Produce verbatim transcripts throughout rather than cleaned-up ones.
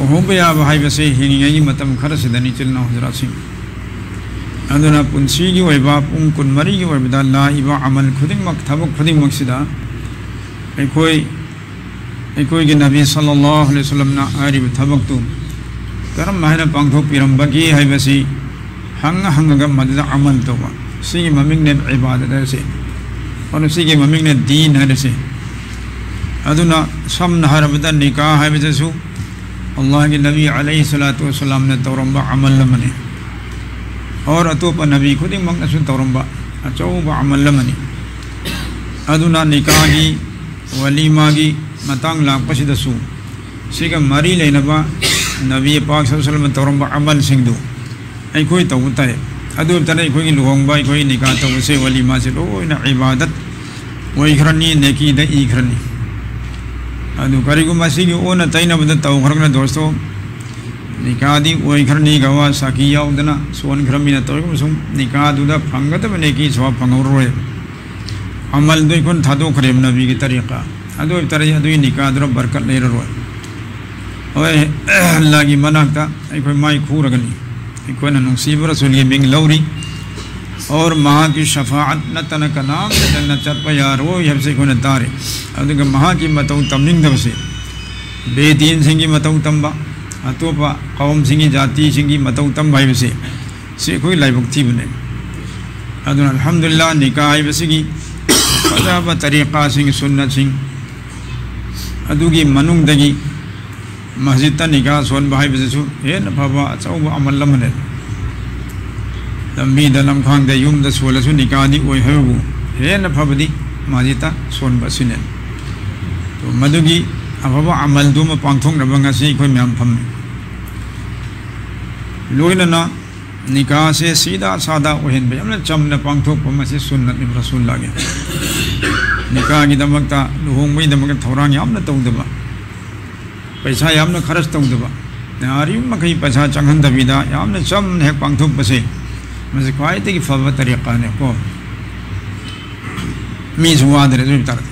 ꯂꯨꯍꯣꯡꯕ ꯌꯥꯕ ꯍꯥꯏꯕꯁꯦ ꯍꯤꯡꯉꯤꯉꯩꯒꯤ ꯃꯇꯝ ꯈꯔꯁꯤꯗꯅꯤ, ꯏꯆꯤꯜ ꯏꯅꯥꯎ ꯍꯖꯔꯥꯠꯁꯤꯡ꯫ ꯑꯗꯨꯅ ꯄꯨꯟꯁꯤꯒꯤ ꯑꯣꯏꯕ ꯄꯨꯡ ꯀꯨꯟꯃꯔꯤꯒꯤ ꯑꯣꯏꯕꯗ ꯂꯥꯛꯏꯕ ꯑꯃꯜ ꯈꯨꯗꯤꯡꯃꯛ, ꯊꯕꯛ ꯈꯨꯗꯤꯡꯃꯛꯁꯤꯗ ꯑꯩꯈꯣꯏ, ꯑꯩꯈꯣꯏꯒꯤ ꯅꯕꯤ ꯁꯜꯂꯜꯂꯥꯍꯨ ꯑꯂꯩꯍꯤ ꯋꯁꯜꯂꯝꯅ ꯍꯥꯏꯔꯤꯕ ꯊꯕꯛꯇꯨ ꯀꯔꯝ ꯍꯥꯏꯅ ꯄꯥꯡꯊꯣꯛꯄꯤꯔꯝꯕꯒꯦ ꯍꯥꯏꯕꯁꯤ ꯍꯪꯉ ꯍꯪꯉꯒ ꯃꯗꯨꯗ ꯑꯃꯜ ꯇꯧꯕ, ꯁꯤꯒꯤ ꯃꯃꯤꯡꯅꯦ ꯏꯕꯥꯗꯠ ꯍꯥꯏꯔꯤꯁꯦ꯫ ꯑꯗꯨꯅ ꯁꯤꯒꯤ ꯃꯃꯤꯡꯅꯦ ꯗꯤꯟ ꯍꯥꯏꯔꯤꯁꯦ꯫ ꯑꯗꯨꯅ ꯁꯝꯅ ꯍꯥꯏꯔꯕꯗ ꯅꯤꯀꯥ ꯍꯥꯏꯕꯁꯤꯁꯨ ꯑꯜꯂꯥꯍꯒꯤ ꯅꯕꯤ ꯑꯂꯩꯍꯤ ꯁꯂꯥꯇꯨ ꯋꯁꯂꯥꯝꯅ ꯇꯧꯔꯝꯕ ꯑꯃꯜ ꯑꯃꯅꯤ꯫ ꯑꯣꯔ ꯑꯇꯣꯞꯄ ꯅꯕꯤ ꯈꯨꯗꯤꯡꯃꯛꯅꯁꯨ ꯇꯧꯔꯝꯕ ꯑꯆꯧꯕ ꯑꯃꯜ ꯑꯃꯅꯤ꯫ ꯑꯗꯨꯅ ꯅꯤꯀꯥꯒꯤ ꯋꯥꯂꯤꯃꯥꯒꯤ ꯃꯇꯥꯡ ꯂꯥꯛꯄꯁꯤꯗꯁꯨ ꯁꯤꯒ ꯃꯔꯤ ꯂꯩꯅꯕ ꯅꯕꯤ ꯄꯥꯛ ꯁꯜꯂꯜꯂꯥꯍꯨ ꯑꯂꯩꯍꯤ ꯋꯁꯜꯂꯝꯅ ꯇꯧꯔꯝꯕ ꯑꯃꯜꯁꯤꯡꯗꯨ ꯑꯩꯈꯣꯏ ꯇꯧꯕ ꯇꯥꯏ꯫ ꯑꯗꯨ ꯑꯣꯏꯕ ꯇꯥꯔꯗꯤ ꯑꯩꯈꯣꯏꯒꯤ ꯂꯨꯍꯣꯡꯕ, ꯑꯩꯈꯣꯏ ꯅꯤꯀꯥ ꯇꯧꯕꯁꯦ, ꯋꯥꯂꯤꯃꯥꯁꯦ ꯂꯣꯏꯅ ꯏꯕꯥꯗꯠ ꯑꯣꯏꯈ꯭ꯔꯅꯤ, ꯅꯦꯀꯤꯗ ꯏꯈ꯭ꯔꯅꯤ꯫ ꯑꯗꯨ ꯀꯔꯤꯒꯨꯝꯕ ꯑꯁꯤꯒꯤ ꯑꯣꯟꯅ ꯇꯩꯅꯕꯗ ꯇꯧꯈ꯭ꯔꯒꯅ, ꯗꯣꯁꯇꯣ, ꯅꯤꯀꯥꯗꯤ ꯑꯣꯏꯈ꯭ꯔꯅꯤ, ꯒꯋꯥ ꯁꯥꯈꯤ ꯌꯥꯎꯗꯅ ꯁꯣꯟꯈ꯭ꯔꯃꯤꯅ ꯇꯧꯔꯤꯒꯨꯝꯕ ꯁꯨꯝ ꯅꯤꯀꯥꯗꯨꯗ ꯐꯪꯒꯗꯕ ꯅꯦꯀꯤ ꯁ꯭ꯋꯥꯕ ꯐꯪꯍꯧꯔꯔꯣꯏ꯫ ꯑꯃꯜꯗꯣ ꯑꯩꯈꯣꯏꯅ ꯊꯥꯗꯣꯛꯈ꯭ꯔꯦꯕ ꯅꯕꯤꯒꯤ ꯇꯔꯤꯀꯥ꯫ ꯑꯗꯨ ꯑꯣꯏꯕ ꯇꯥꯔꯗꯤ ꯑꯗꯨꯒꯤ ꯅꯤꯀꯥꯗꯨꯅ ꯕꯔꯀꯠ ꯂꯩꯔꯔꯣꯏ꯫ ꯍꯣꯏ, ꯑꯜꯂꯥꯍꯒꯤ ꯃꯅꯥꯛꯇ ꯑꯩꯈꯣꯏ ꯃꯥꯏ ꯈꯨꯔꯒꯅꯤ꯫ ꯑꯩꯈꯣꯏꯅ ꯅꯨꯡꯁꯤꯕ ꯔꯁꯨꯜꯒꯤ ꯃꯤꯡ ꯂꯧꯔꯤ꯫ ꯑꯣꯔ ꯃꯍꯥꯛꯀꯤ ꯁꯐꯥꯑꯠ ꯅꯠꯇꯅ ꯀꯅꯥꯝꯇ ꯆꯠꯄ ꯌꯥꯔꯣꯏ ꯍꯥꯏꯕꯁꯤ ꯑꯩꯈꯣꯏꯅ ꯇꯥꯔꯤ꯫ ꯑꯗꯨꯒ ꯃꯍꯥꯛꯀꯤ ꯃꯇꯧ ꯇꯝꯅꯤꯡꯗꯕꯁꯤ, ꯕꯦꯗꯤꯟꯁꯤꯡꯒꯤ ꯃꯇꯧ ꯇꯝꯕ, ꯑꯇꯣꯞꯄ ꯀꯧꯝꯁꯤꯡꯒꯤ, ꯖꯥꯇꯤꯁꯤꯡꯒꯤ ꯃꯇꯧ ꯇꯝꯕ ꯍꯥꯏꯕꯁꯤ, ꯁꯤ ꯑꯩꯈꯣꯏ ꯂꯥꯏꯕꯛ ꯊꯤꯕꯅꯦ꯫ ꯑꯗꯨꯅ ꯑꯜꯍꯝꯗꯨꯂꯤꯜꯂꯥꯍ, ꯅꯤꯀꯥ ꯍꯥꯏꯕꯁꯤꯒꯤ ꯐꯖꯕ ꯇꯔꯤꯀꯥꯁꯤꯡ, ꯁꯨꯟꯅꯠꯁꯤꯡ, ꯑꯗꯨꯒꯤ ꯃꯅꯨꯡꯗꯒꯤ ꯃꯁꯖꯤꯗꯇ ꯅꯤꯀꯥ ꯁꯣꯟꯕ ꯍꯥꯏꯕꯁꯤꯁꯨ ꯍꯦꯟꯅ ꯐꯕ ꯑꯆꯧꯕ ꯑꯃꯜ ꯑꯃꯅꯤ꯫ ꯂꯝꯕꯤꯗ, ꯂꯝꯈꯥꯡꯗ, ꯌꯨꯝꯗ ꯁꯣꯜꯂꯁꯨ ꯅꯤꯀꯥꯗꯤ ꯑꯣꯏ ꯍꯥꯏꯕꯕꯨ ꯍꯦꯟꯅ ꯐꯕꯗꯤ ꯃꯁꯖꯤꯗꯇ ꯁꯣꯟꯕ ꯑꯁꯤꯅꯤ꯫ ꯇꯣ, ꯃꯗꯨꯒꯤ ꯑꯐꯕ ꯑꯃꯜꯗꯨ ꯑꯃ ꯄꯥꯡꯊꯣꯛꯅꯕ ꯉꯁꯤ ꯑꯩꯈꯣꯏ ꯃꯌꯥꯝ ꯐꯝꯃꯤ꯫ ꯂꯣꯏꯅꯅ ꯅꯤꯀꯥꯁꯦ ꯁꯤꯗꯥ ꯁꯥꯗꯥ ꯑꯣꯏꯍꯟꯕ, ꯌꯥꯝꯅ ꯆꯝꯅ ꯄꯥꯡꯊꯣꯛꯄ, ꯃꯁꯤ ꯁꯨꯟꯅꯠꯅꯤ ꯔꯁꯨꯜꯂꯥꯒꯤ꯫ ꯅꯤꯀꯥꯒꯤꯗꯃꯛꯇ, ꯂꯨꯍꯣꯡꯕꯒꯤꯗꯃꯛꯇ ꯊꯧꯔꯥꯡ ꯌꯥꯝꯅ ꯇꯧꯗꯕ, ꯄꯩꯁꯥ ꯌꯥꯝꯅ ꯈꯔꯆ ꯇꯧꯗꯕ, ꯌꯥꯔꯤꯕ ꯃꯈꯩ ꯄꯩꯁꯥ ꯆꯪꯍꯟꯗꯕꯤꯗ ꯌꯥꯝꯅ ꯆꯝꯅ ꯍꯦꯛ ꯄꯥꯡꯊꯣꯛꯄꯁꯦ, ꯃꯁꯤ ꯈ꯭ꯋꯥꯏꯗꯒꯤ ꯐꯕ ꯇꯔꯤꯀꯥꯅꯦꯀꯣ꯫ ꯃꯤꯁꯨ ꯋꯥꯗ꯭ꯔꯦ ꯑꯗꯨ ꯑꯣꯏꯕ ꯇꯥꯔꯗꯤ꯫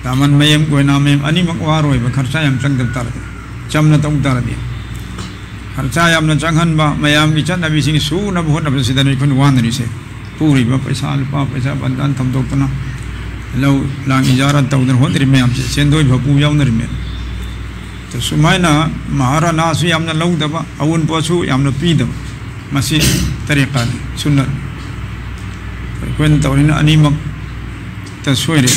ꯗꯥꯃꯟ ꯃꯌꯦꯝ, ꯀꯣꯏꯅꯥ ꯃꯌꯦꯝ ꯑꯅꯤꯃꯛ ꯋꯥꯔꯣꯏꯕ, ꯈꯔꯆꯥ ꯌꯥꯝ ꯆꯪꯗꯕ ꯇꯥꯔꯗꯤ꯫ ꯆꯝꯅ ꯇꯧ ꯇꯥꯔꯗꯤ꯫ ꯈꯔꯆꯥ ꯌꯥꯝꯅ ꯆꯪꯍꯟꯕ, ꯃꯌꯥꯝꯒꯤ ꯆꯠꯅꯕꯤꯁꯤꯡ ꯁꯨꯅꯕ ꯍꯣꯠꯅꯕꯁꯤꯗꯅꯤ ꯑꯩꯈꯣꯏꯅ ꯋꯥꯅꯔꯤꯁꯦ꯫ ꯄꯨꯔꯤꯕ ꯄꯩꯁꯥ, ꯂꯨꯄꯥ ꯄꯩꯁꯥ ꯕꯟꯗꯥꯟ ꯊꯝꯗꯣꯛꯇꯅ, ꯂꯧ ꯂꯥꯡ ꯏꯖꯥꯔꯥ ꯇꯧꯗꯅ ꯍꯣꯠꯅꯔꯤ ꯃꯌꯥꯝꯁꯦ, ꯁꯦꯟꯗꯣꯏ ꯐꯥꯎ ꯄꯨ ꯌꯥꯎꯅꯔꯤꯃꯦ꯫ ꯑꯗ ꯁꯨꯃꯥꯏꯅ ꯃꯍꯥꯔꯥꯅꯥꯁꯨ ꯌꯥꯝꯅ ꯂꯧꯗꯕ, ꯑꯋꯨꯟꯄꯣꯠꯁꯨ ꯌꯥꯝꯅ ꯄꯤꯗꯕ, ꯃꯁꯤ ꯇꯔꯤꯀꯥꯅꯤ, ꯁꯨꯟꯅꯠ꯫ ꯑꯩꯈꯣꯏꯅ ꯇꯧꯔꯤꯅ ꯑꯅꯤꯃꯛꯇ ꯁꯣꯏꯔꯦ꯫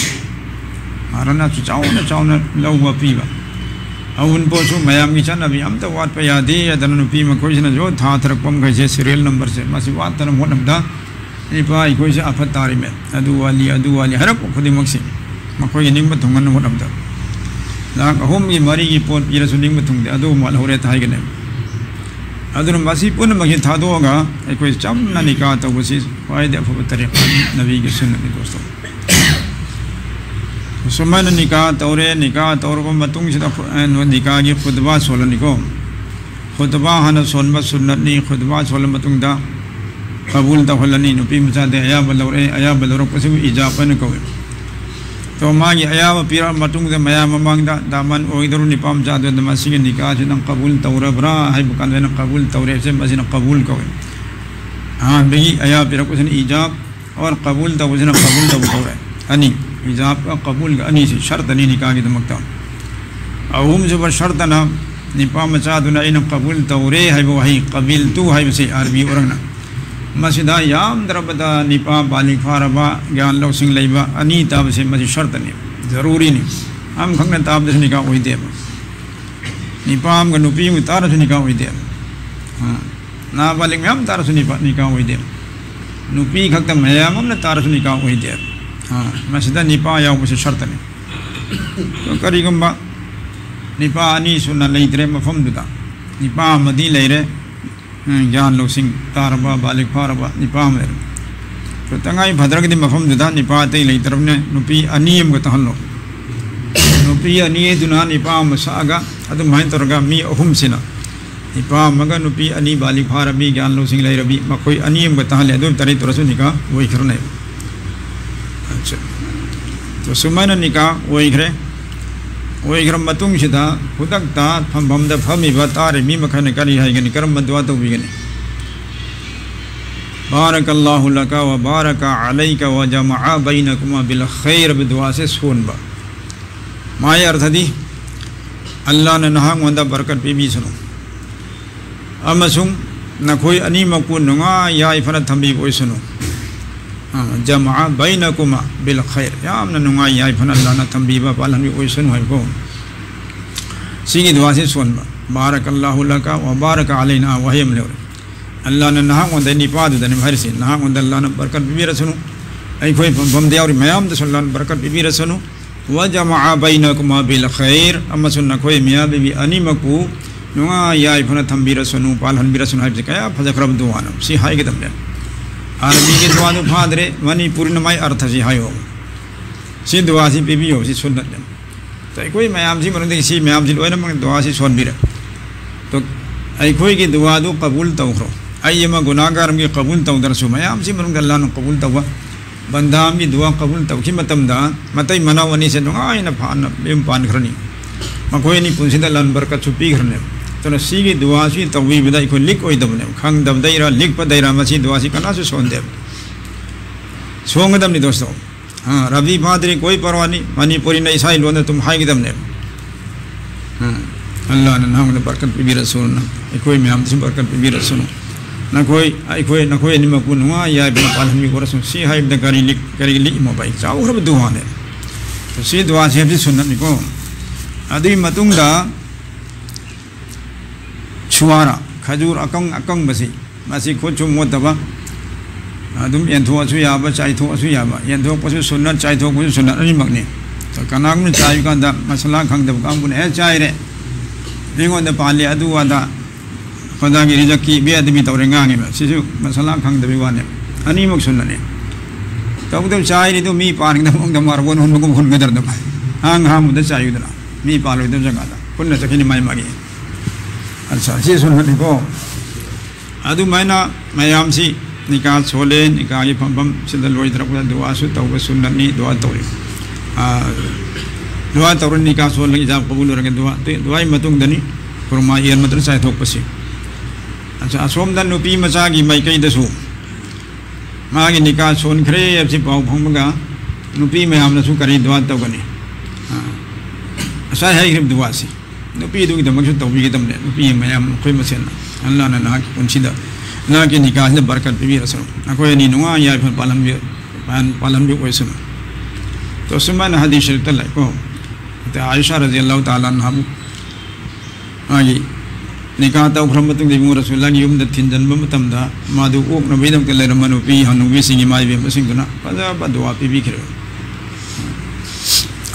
ꯃꯍꯥꯔꯥꯅꯥꯁꯨ ꯆꯥꯎꯅ ꯆꯥꯎꯅ ꯂꯧꯕ ꯄꯤꯕ, ꯑꯋꯨꯟꯄꯣꯠꯁꯨ ꯃꯌꯥꯝꯒꯤ ꯆꯠꯅꯕꯤ ꯑꯝꯇ ꯋꯥꯠꯄ ꯌꯥꯗꯦ꯫ ꯑꯗꯨꯅ ꯅꯨꯄꯤ ꯃꯈꯣꯏꯁꯤꯅꯁꯨ ꯊꯥ ꯊꯥꯔꯛꯄ ꯃꯈꯩꯁꯦ serial numberꯁꯦ ꯃꯁꯤ ꯋꯥꯠꯇꯅꯕ ꯍꯣꯠꯅꯕꯗ ꯅꯤꯄꯥ ꯑꯩꯈꯣꯏꯁꯦ ꯑꯐꯠ ꯇꯥꯔꯤꯃꯦ꯫ ꯑꯗꯨ ꯋꯥꯠꯂꯤ, ꯑꯗꯨ ꯋꯥꯠꯂꯤ ꯍꯥꯏꯔꯛꯄ ꯈꯨꯗꯤꯡꯃꯛꯁꯤ ꯃꯈꯣꯏꯒꯤ ꯅꯤꯡꯕ ꯊꯨꯡꯍꯟꯅꯕ ꯍꯣꯠꯅꯕꯗ ꯂꯥꯈ ꯑꯍꯨꯝꯒꯤ ꯃꯔꯤꯒꯤ ꯄꯣꯠ ꯄꯤꯔꯁꯨ ꯅꯤꯡꯕ ꯊꯨꯡꯗꯦ, ꯑꯗꯨ ꯋꯥꯠꯍꯧꯔꯦ ꯍꯥꯏꯒꯅꯤ꯫ ꯑꯗꯨꯅ ꯃꯁꯤ ꯄꯨꯝꯅꯃꯛꯁꯤ ꯊꯥꯗꯣꯛꯑꯒ ꯑꯩꯈꯣꯏ ꯆꯝꯅ ꯅꯤꯀꯥ ꯇꯧꯕꯁꯤ ꯈ꯭ꯋꯥꯏꯗꯒꯤ ꯑꯐꯕ ꯇꯔꯤꯀꯥꯅꯤ, ꯅꯕꯤꯒꯤ ꯁꯨꯟꯅꯠꯅꯤ ꯗꯣꯁꯇꯣ꯫ ꯁꯨꯃꯥꯏꯅ ꯅꯤꯀꯥ ꯇꯧꯔꯦ, ꯅꯤꯀꯥ ꯇꯧꯔꯕ ꯃꯇꯨꯡꯁꯤꯗ ꯈꯨ-, ꯑ, ꯅꯤꯀꯥꯒꯤ ꯈꯨꯠꯕꯥ ꯁꯣꯜꯂꯅꯤꯀꯣ꯫ ꯈꯨꯠꯕꯥ ꯍꯥꯟꯅ ꯁꯣꯟꯕ ꯁꯨꯟꯅꯠꯅꯤ꯫ ꯈꯨꯠꯕꯥ ꯁꯣꯜꯂ ꯃꯇꯨꯡꯗ ꯀꯕꯨꯜ ꯇꯧꯍꯜꯂꯅꯤ꯫ ꯅꯨꯄꯤ ꯃꯆꯥꯗꯤ ꯑꯌꯥꯕ ꯂꯧꯔꯛꯑꯦ, ꯑꯌꯥꯕ ꯂꯧꯔꯛꯄꯁꯤꯕꯨ ꯏꯖꯥꯕ ꯍꯥꯏꯅ ꯀꯧꯏ꯫ ꯑꯗꯣ ꯃꯥꯒꯤ ꯑꯌꯥꯕ ꯄꯤꯔꯛꯑ ꯃꯇꯨꯡꯗ ꯃꯌꯥꯝ ꯃꯃꯥꯡꯗ ꯗꯥꯃꯟ ꯑꯣꯏꯗꯧꯔꯤꯕ ꯅꯤꯄꯥ ꯃꯆꯥꯗꯨꯗ ꯃꯁꯤꯒꯤ ꯅꯤꯀꯥꯁꯤ ꯅꯪ ꯀꯕꯨꯜ ꯇꯧꯔꯕ꯭ꯔꯥ ꯍꯥꯏꯕ ꯀꯥꯟꯗ ꯑꯩꯅ ꯀꯕꯨꯜ ꯇꯧꯔꯦ ꯍꯥꯏꯕꯁꯦ ꯃꯁꯤꯅ ꯀꯕꯨꯜ ꯀꯧꯏ꯫ ꯑꯍꯥꯟꯕꯒꯤ ꯑꯌꯥꯕ ꯄꯤꯔꯛꯄꯁꯤꯅ ꯏꯖꯥꯕ, ꯑꯣꯔ ꯀꯕꯨꯜ ꯇꯧꯕꯁꯤꯅ ꯀꯕꯨꯜ ꯇꯧꯕ ꯀꯧꯔꯦ꯫ ꯑꯅꯤ, ꯏꯖꯥꯕꯒ ꯀꯕꯨꯜꯒ ꯑꯅꯤꯁꯤ ꯁꯔꯇꯅꯤ ꯅꯤꯀꯥꯒꯤꯗꯃꯛꯇ꯫ ꯑꯍꯨꯝꯁꯨꯕ ꯁꯔꯇꯅ ꯅꯤꯄꯥ ꯃꯆꯥꯗꯨꯅ ꯑꯩꯅ ꯀꯕꯨꯜ ꯇꯧꯔꯦ ꯍꯥꯏꯕ ꯋꯥꯍꯩ, ꯀꯕꯤꯜꯇꯨ ꯍꯥꯏꯕꯁꯤ ꯑꯔꯕꯤ ꯑꯣꯔꯪꯅ꯫ ꯃꯁꯤꯗ ꯌꯥꯝꯗ꯭ꯔꯕꯗ ꯅꯤꯄꯥ ꯕꯥꯂꯤꯒ ꯐꯥꯔꯕ, ꯒ꯭ꯌꯥꯟ ꯂꯧꯁꯤꯡ ꯂꯩꯕ ꯑꯅꯤ ꯇꯥꯕꯁꯤ ꯃꯁꯤ ꯁꯔꯇꯅꯤ, ꯖꯔꯨꯔꯤꯅꯤ꯫ ꯑꯃꯈꯛꯅ ꯇꯥꯕꯗꯁꯨ ꯅꯤꯀꯥ ꯑꯣꯏꯗꯦꯕ꯫ ꯅꯤꯄꯥ ꯑꯃꯒ ꯅꯨꯄꯤ ꯑꯃꯒ ꯇꯥꯔꯁꯨ ꯅꯤꯀꯥ ꯑꯣꯏꯗꯦꯕ꯫ ꯑꯥ꯫ ꯅꯥꯕꯥꯂꯤꯒ ꯃꯌꯥꯝ ꯇꯥꯔꯁꯨ ꯅꯤꯄꯥ, ꯅꯤꯀꯥ ꯑꯣꯏꯗꯦ꯫ ꯅꯨꯄꯤ ꯈꯛꯇ ꯃꯌꯥꯝ ꯑꯃꯅ ꯇꯥꯔꯁꯨ ꯅꯤꯀꯥ ꯑꯣꯏꯗꯦ꯫ ꯑꯥ, ꯃꯁꯤꯗ ꯅꯤꯄꯥ ꯌꯥꯎꯕꯁꯤ ꯁꯔꯇꯅꯤ꯫ ꯀꯔꯤꯒꯨꯝꯕ ꯅꯤꯄꯥ ꯑꯅꯤ ꯁꯨꯅ ꯂꯩꯇ꯭ꯔꯦ ꯃꯐꯝꯗꯨꯗ, ꯅꯤꯄꯥ ꯑꯃꯗꯤ ꯂꯩꯔꯦ, ꯎꯝ, ꯒ꯭ꯌꯥꯟ ꯂꯧꯁꯤꯡ ꯇꯥꯔꯕ, ꯕꯥꯂꯤꯒ ꯐꯥꯔꯕ ꯅꯤꯄꯥ ꯑꯃ ꯂꯩꯔꯦ꯫ ꯑꯗꯣ ꯇꯉꯥꯏ ꯐꯗ꯭ꯔꯒꯗꯤ ꯃꯐꯝꯗꯨꯗ ꯅꯤꯄꯥ ꯑꯇꯩ ꯂꯩꯇ꯭ꯔꯕꯅꯤꯅ ꯅꯨꯄꯤ ꯑꯅꯤ ꯑꯃꯒ ꯇꯥꯍꯜꯂꯣ꯫ ꯅꯨꯄꯤ ꯑꯅꯤ ꯑꯗꯨꯅ ꯅꯤꯄꯥ ꯑꯃ ꯁꯛꯑꯒ ꯑꯗꯨꯃꯥꯏꯅ ꯇꯧꯔꯒ ꯃꯤ ꯑꯍꯨꯝꯁꯤꯅ ꯅꯤꯄꯥ ꯑꯃꯒ ꯅꯨꯄꯤ ꯑꯅꯤ ꯕꯥꯂꯤꯒ ꯐꯥꯔꯕꯤ, ꯒ꯭ꯌꯥꯟ ꯂꯧꯁꯤꯡ ꯂꯩꯔꯕꯤ, ꯃꯈꯣꯏ ꯑꯅꯤ ꯑꯃꯒ ꯇꯥꯍꯜꯂꯦ꯫ ꯑꯗꯨ ꯇꯔꯦꯠ ꯇꯧꯔꯁꯨ ꯅꯤꯀꯥ ꯑꯣꯏꯈ꯭ꯔꯅꯦꯕ꯫ ꯑꯠꯆꯥ꯫ ꯑꯗꯣ ꯁꯨꯃꯥꯏꯅ ꯅꯤꯀꯥ ꯑꯣꯏꯈ꯭ꯔꯦ꯫ ꯑꯣꯏꯈ꯭ꯔ ꯃꯇꯨꯡꯁꯤꯗ ꯈꯨꯗꯛꯇ ꯐꯝꯐꯝꯗ ꯐꯝꯃꯤꯕ ꯇꯥꯔꯤꯕ ꯃꯤ ꯃꯈꯩꯅ ꯀꯔꯤ ꯍꯥꯏꯒꯅꯤ? ꯀꯔꯝꯕ ꯗꯨꯋꯥ ꯇꯧꯕꯤꯒꯅꯤ? "ꯕꯥꯔꯀꯜꯂꯥꯍꯨ ꯂꯀ ꯋ ꯕꯥꯔꯀ ꯑꯂꯩꯀ ꯋ ꯖꯃꯑ ꯕꯩꯅꯀꯨꯃꯥ ꯕꯤꯜ ꯈꯩꯔ" ꯍꯥꯏꯕ ꯗꯨꯋꯥꯁꯦ ꯁꯣꯟꯕ꯫ ꯃꯥꯒꯤ ꯑꯔꯊꯗꯤ, "ꯑꯜꯂꯥꯍꯅ ꯅꯍꯥꯛꯉꯣꯟꯗ ꯕꯔꯀꯠ ꯄꯤꯕꯤꯁꯅꯨ ꯑꯃꯁꯨꯡ ꯅꯈꯣꯏ ꯑꯅꯤꯃꯛꯄꯨ ꯅꯨꯡꯉꯥꯏ ꯌꯥꯏꯐꯅ ꯊꯝꯕꯤꯕ ꯑꯣꯏꯁꯅꯨ"꯫ ꯑ, "ꯖꯃꯑ ꯕꯩꯅꯀꯨꯃꯥ ꯕꯤꯜ ꯈꯩꯔ", ꯌꯥꯝꯅ ꯅꯨꯡꯉꯥꯏ ꯌꯥꯏꯐꯅ ꯑꯜꯂꯥꯍꯅ ꯊꯝꯕꯤꯕ, ꯄꯥꯜꯍꯟꯕꯤꯕ ꯑꯣꯏꯁꯅꯨ ꯍꯥꯏꯕꯀꯣ꯫ ꯁꯤꯒꯤ ꯗꯨꯋꯥꯁꯤ ꯁꯣꯟꯕ꯫ "ꯕꯥꯔꯀꯜꯂꯥꯍꯨ ꯂꯀ ꯋ ꯕꯥꯔꯀ ꯑꯂꯩꯅꯥ" ꯋꯥꯍꯩ ꯑꯃ ꯂꯩꯍꯧꯔꯦ꯫ "ꯑꯜꯂꯥꯍꯅ ꯅꯍꯥꯛꯉꯣꯟꯗ", ꯅꯤꯄꯥꯗꯨꯗꯅꯦ ꯍꯥꯏꯔꯤꯁꯤ, "ꯅꯍꯥꯛꯉꯣꯟꯗ ꯑꯜꯂꯥꯍꯅ ꯕꯔꯀꯠ ꯄꯤꯕꯤꯔꯁꯅꯨ, ꯑꯩꯈꯣꯏ ꯐꯝꯐꯝꯗ ꯌꯥꯎꯔꯤ ꯃꯌꯥꯝꯗꯁꯨ ꯑꯜꯂꯥꯍꯅ ꯕꯔꯀꯠ ꯄꯤꯕꯤꯔꯁꯅꯨ꯫ ꯋ ꯖꯃꯑ ꯕꯩꯅꯀꯨꯃꯥ ꯕꯤꯜ ꯈꯩꯔ", ꯑꯃꯁꯨꯡ ꯅꯈꯣꯏ ꯃꯤꯌꯥꯕꯤꯕꯤ ꯑꯅꯤꯃꯛꯄꯨ ꯅꯨꯡꯉꯥꯏ ꯌꯥꯏꯐꯅ ꯊꯝꯕꯤꯔꯁꯅꯨ, ꯄꯥꯜꯍꯟꯕꯤꯔꯁꯅꯨ ꯍꯥꯏꯕꯁꯤ ꯀꯌꯥ ꯐꯖꯈ꯭ꯔꯕ ꯗꯨꯋꯥꯅꯣ꯫ ꯁꯤ ꯍꯥꯏꯒꯗꯕꯅꯦ꯫ ꯑꯥꯔꯕꯤꯒꯤ ꯗꯨꯋꯥꯗꯨ ꯐꯥꯗ꯭ꯔꯦ, ꯃꯅꯤꯄꯨꯔꯤꯅ ꯃꯥꯏ ꯑꯔꯊꯁꯤ ꯍꯥꯏꯌꯣ꯫ ꯁꯤ ꯗꯨꯋꯥꯁꯤ ꯄꯤꯕꯤꯌꯣ, ꯁꯤ ꯁꯨꯟꯅꯠꯅꯦ꯫ ꯑꯗꯣ ꯑꯩꯈꯣꯏ ꯃꯌꯥꯝꯁꯤ ꯃꯅꯨꯡꯗꯒꯤ ꯁꯤ ꯃꯌꯥꯝꯁꯤ ꯂꯣꯏꯅꯃꯛ ꯗꯨꯋꯥꯁꯤ ꯁꯣꯟꯕꯤꯔꯦ꯫ ꯑꯗꯣ ꯑꯩꯈꯣꯏꯒꯤ ꯗꯨꯋꯥꯗꯨ ꯀꯕꯨꯜ ꯇꯧꯈ꯭ꯔꯣ꯫ ꯑꯩ ꯑꯃ ꯒꯨꯅꯥꯒꯥꯔ ꯑꯃꯒꯤ ꯀꯕꯨꯜ ꯇꯧꯗ꯭ꯔꯁꯨ ꯃꯌꯥꯝꯁꯤ ꯃꯅꯨꯡꯗ ꯑꯜꯂꯥꯍꯅ ꯀꯕꯨꯜ ꯇꯧꯕ꯫ ꯕꯟꯗꯥ ꯑꯃꯒꯤ ꯗꯨꯋꯥ ꯀꯕꯨꯜ ꯇꯧꯈꯤꯕ ꯃꯇꯝꯗ ꯃꯇꯩ ꯃꯅꯥꯎ ꯑꯅꯤꯁꯦ ꯅꯨꯡꯉꯥꯏꯅ ꯐꯥꯅ ꯃꯌꯨꯝ ꯄꯥꯟꯈ꯭ꯔꯅꯤ꯫ ꯃꯈꯣꯏ ꯑꯅꯤ ꯄꯨꯟꯁꯤꯗ ꯂꯟ ꯕꯔꯀꯠꯁꯨ ꯄꯤꯈ꯭ꯔꯅꯦꯕ꯫ ꯑꯗꯨꯅ ꯁꯤꯒꯤ ꯗꯨꯋꯥꯁꯤ ꯇꯧꯕꯤꯕꯗ ꯑꯩꯈꯣꯏ ꯂꯤꯛ ꯑꯣꯏꯗꯕꯅꯦꯕ꯫ ꯈꯪꯗꯕꯗꯩꯔ ꯂꯤꯛꯄꯗꯩꯔ ꯃꯁꯤ ꯗꯨꯋꯥꯁꯤ ꯀꯅꯥꯁꯨ ꯁꯣꯟꯗꯦꯕ꯫ ꯁꯣꯟꯒꯗꯕꯅꯤ ꯗꯣꯁꯇꯣ꯫ ꯑ, ꯔꯕꯤ ꯐꯥꯗ꯭ꯔꯤ ꯀꯣꯏ ꯄꯔꯋꯥꯅꯤ, ꯃꯅꯤꯄꯨꯔꯤꯅ ꯏꯁꯥ ꯂꯣꯟꯗ ꯑꯗꯨꯝ ꯍꯥꯏꯒꯗꯕꯅꯦꯕ꯫ ꯑ, "ꯑꯜꯂꯥꯍꯅ ꯅꯍꯥꯛꯉꯣꯟꯗ ꯕꯔꯀꯠ ꯄꯤꯕꯤꯔꯁꯅꯨ, ꯑꯩꯈꯣꯏ ꯃꯌꯥꯝꯗꯁꯨ ꯕꯔꯀꯠ ꯄꯤꯕꯤꯔꯁꯅꯨ, ꯅꯈꯣꯏ, ꯑꯩꯈꯣꯏ, ꯅꯈꯣꯏ ꯑꯅꯤꯃꯛꯄꯨ ꯅꯨꯡꯉꯥꯏ ꯌꯥꯏꯐꯅ ꯄꯥꯜꯍꯟꯕꯤꯈꯣꯔꯁꯅꯨ", ꯁꯤ ꯍꯥꯏꯕꯗ ꯀꯔꯤ ꯂꯤꯛ-, ꯀꯔꯤ ꯂꯤꯛꯏꯃꯣꯕ? ꯑꯩ ꯆꯥꯎꯈ꯭ꯔꯕ ꯗꯨꯋꯥꯅꯦ꯫ ꯁꯤ ꯗꯨꯋꯥꯁꯤ ꯍꯥꯏꯕꯁꯤ ꯁꯨꯟꯅꯠꯅꯤꯀꯣ꯫ ꯑꯗꯨꯒꯤ ꯃꯇꯨꯡꯗ ꯁꯨꯋꯥꯔꯥ, ꯈꯖꯨꯔ ꯑꯀꯪ-, ꯑꯀꯪꯕꯁꯤ, ꯃꯁꯤ ꯈꯨꯠꯁꯨ ꯃꯣꯠꯇꯕ, ꯑꯗꯨꯝ ꯌꯦꯟꯊꯣꯛꯑꯁꯨ ꯌꯥꯕ, ꯆꯥꯏꯊꯣꯛꯑꯁꯨ ꯌꯥꯕ꯫ ꯌꯦꯟꯊꯣꯛꯄꯁꯨ ꯁꯨꯟꯅꯠ, ꯆꯥꯏꯊꯣꯛꯄꯁꯨ ꯁꯨꯟꯅꯠ ꯑꯅꯤꯃꯛꯅꯤ꯫ ꯀꯅꯥꯒꯨꯝꯕꯅ ꯆꯥꯏꯕ ꯀꯥꯟꯗ ꯃꯁꯥꯂꯥ ꯈꯪꯗꯕ ꯀꯥꯡꯕꯨꯅ ꯍꯦꯛ ꯆꯥꯏꯔꯦ, "ꯑꯩꯉꯣꯟꯗ ꯄꯥꯜꯂꯦ ꯑꯗꯨ ꯑꯗꯥ, ꯈꯣꯏꯗꯥꯒꯤ ꯔꯤꯖꯛꯀꯤ ꯕꯦꯑꯗꯕꯤ ꯇꯧꯔꯦ" ꯉꯥꯡꯉꯦꯕ꯫ ꯁꯤꯁꯨ ꯃꯁꯥꯂꯥ ꯈꯪꯗꯕꯒꯤ ꯋꯥꯅꯦꯕ꯫ ꯑꯅꯤꯃꯛ ꯁꯨꯟꯅꯠꯅꯤ꯫ ꯇꯧꯕꯇꯕꯨ ꯆꯥꯏꯔꯤꯗꯨ ꯃꯤ ꯄꯥꯟꯒꯗꯕ ꯃꯑꯣꯡꯗ ꯃꯥꯔꯕꯣꯟ ꯍꯨꯟꯕꯒꯨꯝ ꯍꯨꯟꯒꯗ꯭ꯔꯗꯕ꯫ ꯑꯍꯥꯡ ꯑꯍꯥꯡꯕꯗ ꯆꯥꯏꯌꯨꯗꯅ꯫ ꯃꯤ ꯄꯥꯜꯂꯣꯏꯗꯕ ꯖꯒꯥꯗ꯫ ꯄꯨꯟꯅ ꯆꯠꯈꯤꯅꯤ ꯃꯥꯏ ꯃꯥꯒꯤ꯫ ꯑꯠꯆꯥ, ꯁꯤ ꯁꯨꯟꯅꯠꯅꯤꯀꯣ꯫ ꯑꯗꯨꯃꯥꯏꯅ ꯃꯌꯥꯝꯁꯤ ꯅꯤꯀꯥ ꯁꯣꯜꯂꯦ, ꯅꯤꯀꯥꯒꯤ ꯐꯝꯐꯝ ꯁꯤꯗ ꯂꯣꯏꯊꯔꯛꯄꯗ ꯗꯨꯋꯥꯁꯨ ꯇꯧꯕ ꯁꯨꯟꯅꯠꯅꯤ, ꯗꯨꯋꯥ ꯇꯧꯔꯤ꯫ ꯑꯥ, ꯗꯨꯋꯥ ꯇꯧꯔꯅꯤ, ꯅꯤꯀꯥ ꯁꯣꯜꯂꯒ ꯏꯖꯥꯕ ꯀꯕꯨꯜ ꯑꯣꯏꯔꯒ ꯗꯨꯋꯥ, ꯑꯗꯨ, ꯗꯨꯋꯥꯒꯤ ꯃꯇꯨꯡꯗꯅꯤ ꯈꯨꯔꯃꯥ ꯌꯦꯟ ꯃꯇꯨꯝ ꯆꯥꯏꯊꯣꯛꯄꯁꯤ꯫ ꯑꯁ-, ꯑꯁꯣꯝꯗ ꯅꯨꯄꯤ ꯃꯆꯥꯒꯤ ꯃꯥꯏꯀꯩꯗꯁꯨ ꯃꯥꯒꯤ ꯅꯤꯀꯥ ꯁꯣꯟꯈ꯭ꯔꯦ ꯍꯥꯏꯕꯁꯤ ꯄꯥꯎ ꯐꯪꯕꯒ ꯅꯨꯄꯤ ꯃꯌꯥꯝꯅꯁꯨ ꯀꯔꯤ ꯗꯨꯋꯥ ꯇꯧꯒꯅꯤ? ꯑꯥ, ꯉꯁꯥꯏ ꯍꯥꯏꯈ꯭ꯔꯤꯕ ꯗꯨꯋꯥꯁꯤ ꯅꯨꯄꯤꯗꯨꯒꯤꯗꯃꯛꯁꯨ ꯇꯧꯕꯤꯒꯗꯕꯅꯦ꯫ ꯅꯨꯄꯤ ꯃꯌꯥꯝ ꯑꯩꯈꯣꯏ ꯃꯁꯦꯟ, ꯑꯜꯂꯥꯅ ꯅꯍꯥꯛꯀꯤ ꯄꯨꯟꯁꯤꯗ, ꯅꯍꯥꯛꯀꯤ ꯅꯤꯀꯥꯁꯤꯗ ꯕꯔꯀꯠ ꯄꯤꯕꯤꯔꯁꯅꯨ, ꯅꯈꯣꯏ ꯑꯅꯤ ꯅꯨꯡꯉꯥꯏ ꯌꯥꯏꯐꯅ ꯄꯥꯜꯍꯟꯕꯤ-, ꯄꯥꯟ-, ꯄꯥꯜꯍꯟꯕꯤ ꯑꯣꯏꯁꯅꯨ꯫ ꯇꯣ, ꯁꯨꯃꯥꯏꯅ ꯍꯗꯤꯁ ꯁꯔꯤꯐꯇ ꯂꯩꯀꯣ꯫ ꯑꯗ ꯑꯥꯏꯁꯥ ꯔꯖꯤꯌꯜꯂꯥꯍꯨ ꯇꯥꯂꯥ ꯑꯟꯍꯥꯕꯨ ꯃꯥꯒꯤ ꯅꯤꯀꯥ ꯇꯧꯈ꯭ꯔ ꯃꯇꯨꯡꯗ ꯏꯕꯨꯡ ꯔꯁꯨꯜꯂꯥꯒꯤ ꯌꯨꯝꯗ ꯊꯤꯟꯖꯤꯟꯕ ꯃꯇꯝꯗ ꯃꯥꯗꯨ ꯑꯣꯛꯅꯕꯒꯤꯗꯃꯛꯇ ꯂꯩꯔꯝꯕ ꯅꯨꯄꯤ ꯍꯅꯨꯕꯤꯁꯤꯡ ꯏꯃꯥ ꯏꯕꯦꯝꯃꯁꯤꯡꯗꯨꯅ ꯐꯖꯕ ꯗꯨꯋꯥ ꯄꯤꯕꯤꯈ꯭ꯔꯦ꯫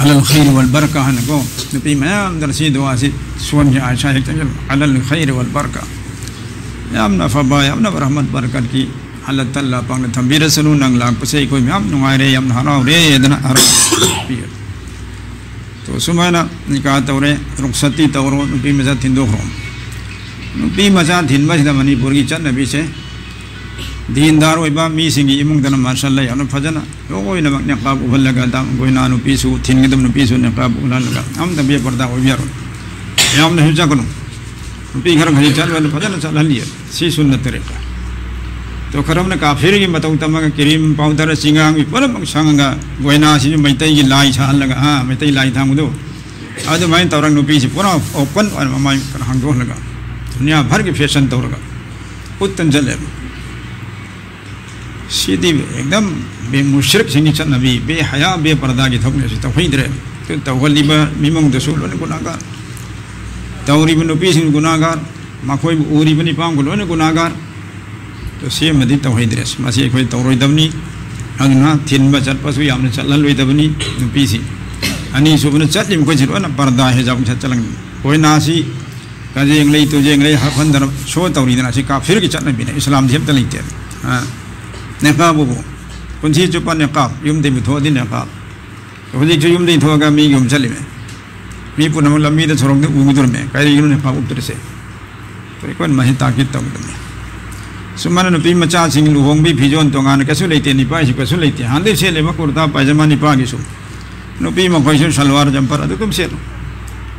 ꯑꯂꯜ ꯈꯩꯔ ꯋꯜ ꯕꯔꯀꯥ ꯍꯥꯏꯅꯀꯣ, ꯅꯨꯄꯤ ꯃꯌꯥꯝꯗ ꯁꯤ ꯗꯨꯋꯥꯁꯤ ꯁꯣꯟꯈꯤ꯫ ꯑꯥꯏꯁꯥ ꯍꯦꯛ ꯆꯪꯁꯤꯜꯂꯨ, ꯑꯂꯜ ꯈꯩꯔ ꯋꯜ ꯕꯔꯀꯥ, ꯌꯥꯝꯅ ꯑꯐꯕ, ꯌꯥꯝꯅ ꯔꯍꯃꯠ ꯕꯔꯀꯠꯀꯤ ꯑꯜꯂꯥ ꯇꯥꯂꯥ ꯄꯥꯛꯅ ꯊꯝꯕꯤꯔꯁꯅꯨ, ꯅꯪ ꯂꯥꯛꯄꯁꯦ ꯑꯩꯈꯣꯏ ꯃꯌꯥꯝ ꯅꯨꯡꯉꯥꯏꯔꯦ, ꯌꯥꯝꯅ ꯍꯔꯥꯎꯔꯦ ꯍꯥꯏꯗꯅ ꯍꯔꯥꯎ ꯄꯤꯌꯨ꯫ ꯇꯣ, ꯁꯨꯃꯥꯏꯅ ꯅꯤꯀꯥ ꯇꯧꯔꯦ, ꯔꯨꯛꯁꯇꯤ ꯇꯧꯔꯣ, ꯅꯨꯄꯤ ꯃꯆꯥ ꯊꯤꯟꯗꯣꯛꯈ꯭ꯔꯣ꯫ ꯅꯨꯄꯤ ꯃꯆꯥ ꯊꯤꯟꯕꯁꯤꯗ ꯃꯅꯤꯄꯨꯔꯒꯤ ꯆꯠꯅꯕꯤꯁꯦ, ꯗꯤꯟꯗꯥꯔ ꯑꯣꯏꯕ ꯃꯤꯁꯤꯡꯒꯤ ꯏꯃꯨꯡꯗꯅ ꯃꯥꯔꯁꯜꯗ ꯌꯥꯝꯅ ꯐꯖꯅ ꯂꯣꯏꯅꯃꯛ ꯅꯤꯀꯥꯕ ꯎꯍꯜꯂꯒ, ꯗꯥꯝ ꯒꯣꯏꯅꯥ ꯅꯨꯄꯤꯁꯨ, ꯊꯤꯟꯒꯗꯕ ꯅꯨꯄꯤꯁꯨ ꯅꯤꯀꯥꯕ ꯎꯍꯜꯂꯒ, ꯑꯝꯇ ꯕꯦꯄꯔꯗꯥ ꯑꯣꯏꯕ ꯌꯥꯔꯣꯏ꯫ ꯌꯥꯝꯅꯁꯨ ꯆꯠꯀꯅꯨ꯫ ꯅꯨꯄꯤ ꯈꯔ ꯈꯔꯗꯤ ꯆꯠꯂꯣꯏꯅ ꯐꯖꯅ ꯆꯠꯍꯜꯂꯤ꯫ ꯁꯤ ꯁꯨꯟꯅ ꯇꯔꯤꯀꯥ꯫ ꯇꯣ, ꯈꯔ ꯑꯃꯅ ꯀꯥꯐꯤꯔꯒꯤ ꯃꯇꯧ ꯇꯝꯃꯒ ꯀ꯭ꯔꯤꯝ, ꯄꯥꯎꯗꯔ, ꯆꯤꯡꯉꯥꯡ ꯄꯨꯝꯅꯃꯛ ꯁꯪꯉꯒ ꯒꯣꯏꯅꯥꯁꯤꯁꯨ ꯃꯩꯇꯩꯒꯤ ꯂꯥꯏ ꯁꯥꯍꯜꯂꯒ, ꯑꯥ, ꯃꯩꯇꯩ ꯂꯥꯏ ꯊꯥꯡꯕꯗꯣ꯫ ꯑꯗꯨꯃꯥꯏꯅ ꯇꯧꯔꯒ ꯅꯨꯄꯤꯁꯤ ꯄꯨꯔꯥ open ꯑꯣꯏꯅ ꯃꯃꯥꯏ ꯀꯩꯅꯣ ꯍꯥꯡꯗꯣꯛꯍꯜꯂꯒ ꯗꯨꯅꯤꯌꯥ ꯚꯔꯒꯤ fashion ꯇꯧꯔꯒ ꯎꯠꯇꯅ ꯆꯠꯂꯦꯕ꯫ ꯁꯤꯗꯤ ꯑꯦꯛꯗꯝ ꯕꯦ-, ꯃꯨꯁ꯭ꯔꯤꯛꯁꯤꯡꯒꯤ ꯆꯠꯅꯕꯤ, ꯕꯦꯍꯌꯥ, ꯕꯦꯄꯔꯗꯥꯒꯤ ꯊꯕꯛꯅꯦ꯫ ꯁꯤ ꯇꯧꯍꯩꯗ꯭ꯔꯦ꯫ ꯑꯗꯨ ꯇꯧꯍꯜꯂꯤꯕ ꯃꯤꯃꯨꯡꯗꯁꯨ ꯂꯣꯏꯅ ꯒꯨꯅꯥꯒꯥꯔ, ꯇꯧꯔꯤꯕ ꯅꯨꯄꯤꯁꯤꯡ ꯒꯨꯅꯥꯒꯥꯔ, ꯃꯈꯣꯏꯕꯨ ꯎꯔꯤꯕ ꯅꯤꯄꯥꯡꯕꯨ ꯂꯣꯏꯅ ꯒꯨꯅꯥꯒꯥꯔ꯫ ꯑꯗꯨ ꯁꯤꯃꯗꯤ ꯇꯧꯍꯩꯗ꯭ꯔꯦ꯫ ꯃꯁꯤ ꯑꯩꯈꯣꯏ ꯇꯧꯔꯣꯏꯗꯕꯅꯤ꯫ ꯑꯗꯨꯅ ꯊꯤꯟꯕ ꯆꯠꯄꯁꯨ ꯌꯥꯝꯅ ꯆꯠꯍꯜꯂꯣꯏꯗꯕꯅꯤ ꯅꯨꯄꯤꯁꯤꯡ꯫ ꯑꯅꯤꯁꯨꯕꯅ ꯆꯠꯂꯤꯕ ꯃꯈꯣꯏꯁꯤ ꯂꯣꯏꯅ ꯄꯔꯗꯥ ꯍꯤꯖꯥꯕ ꯁꯦꯠꯆꯜꯂꯝꯃꯤ꯫ ꯑꯩꯈꯣꯏꯅ ꯑꯁꯤ ꯀꯖꯦꯡ ꯂꯩ, ꯇꯨꯖꯦꯡ ꯂꯩ ꯍꯥꯞꯍꯟꯗꯅ ꯁꯣ ꯇꯧꯔꯤꯗꯅ, ꯑꯁꯤ ꯀꯥꯐꯤꯔꯒꯤ ꯆꯠꯅꯕꯤꯅꯦ, ꯏꯁꯂꯥꯝꯗꯤ ꯑꯝꯇ ꯂꯩꯇꯦ꯫ ꯑ, ꯅꯤꯀꯥꯕꯕꯨ ꯄꯨꯟꯁꯤ ꯆꯨꯞꯄ ꯅꯤꯀꯥꯕ, ꯌꯨꯝꯗꯒꯤ ꯊꯣꯛꯑꯗꯤ ꯅꯤꯀꯥꯕ꯫ ꯍꯧꯖꯤꯛꯁꯨ ꯌꯨꯝꯗꯒꯤ ꯊꯣꯛꯑꯒ ꯃꯤꯒꯤ ꯌꯨꯝ ꯆꯠꯂꯤꯃꯦ꯫ ꯃꯤ ꯄꯨꯝꯅꯃꯛ ꯂꯝꯕꯤꯗ ꯁꯣꯔꯣꯛꯇ ꯎꯒꯗꯧꯔꯤꯃꯦ꯫ ꯀꯔꯤꯒꯤꯅꯣ ꯅꯤꯀꯥꯕ ꯎꯞꯇ꯭ꯔꯤꯁꯦ? ꯑꯩꯈꯣꯏꯅ ꯃꯁꯤ ꯇꯥꯀꯤꯠ ꯇꯧꯒꯗꯕꯅꯤ꯫ ꯁꯨꯃꯥꯏꯅ ꯅꯨꯄꯤ ꯃꯆꯥꯁꯤꯡ ꯂꯨꯍꯣꯡꯕꯒꯤ ꯐꯤꯖꯣꯜ ꯇꯣꯉꯥꯟꯅ ꯀꯩꯁꯨ ꯂꯩꯇꯦ, ꯅꯤꯄꯥꯁꯨ ꯀꯩꯁꯨ ꯂꯩꯇꯦ꯫ ꯍꯥꯟꯅꯗꯩ ꯁꯦꯠꯂꯤꯕ ꯀꯨꯔꯇꯥ ꯄꯥꯏꯖꯃꯥ ꯅꯤꯄꯥꯒꯤꯁꯨ꯫ ꯅꯨꯄꯤ ꯃꯈꯣꯏꯁꯨ ꯁꯜꯋꯥꯔ ꯖꯝꯄꯔ ꯑꯗꯨ ꯑꯗꯨꯝ ꯁꯦꯠꯂꯨ꯫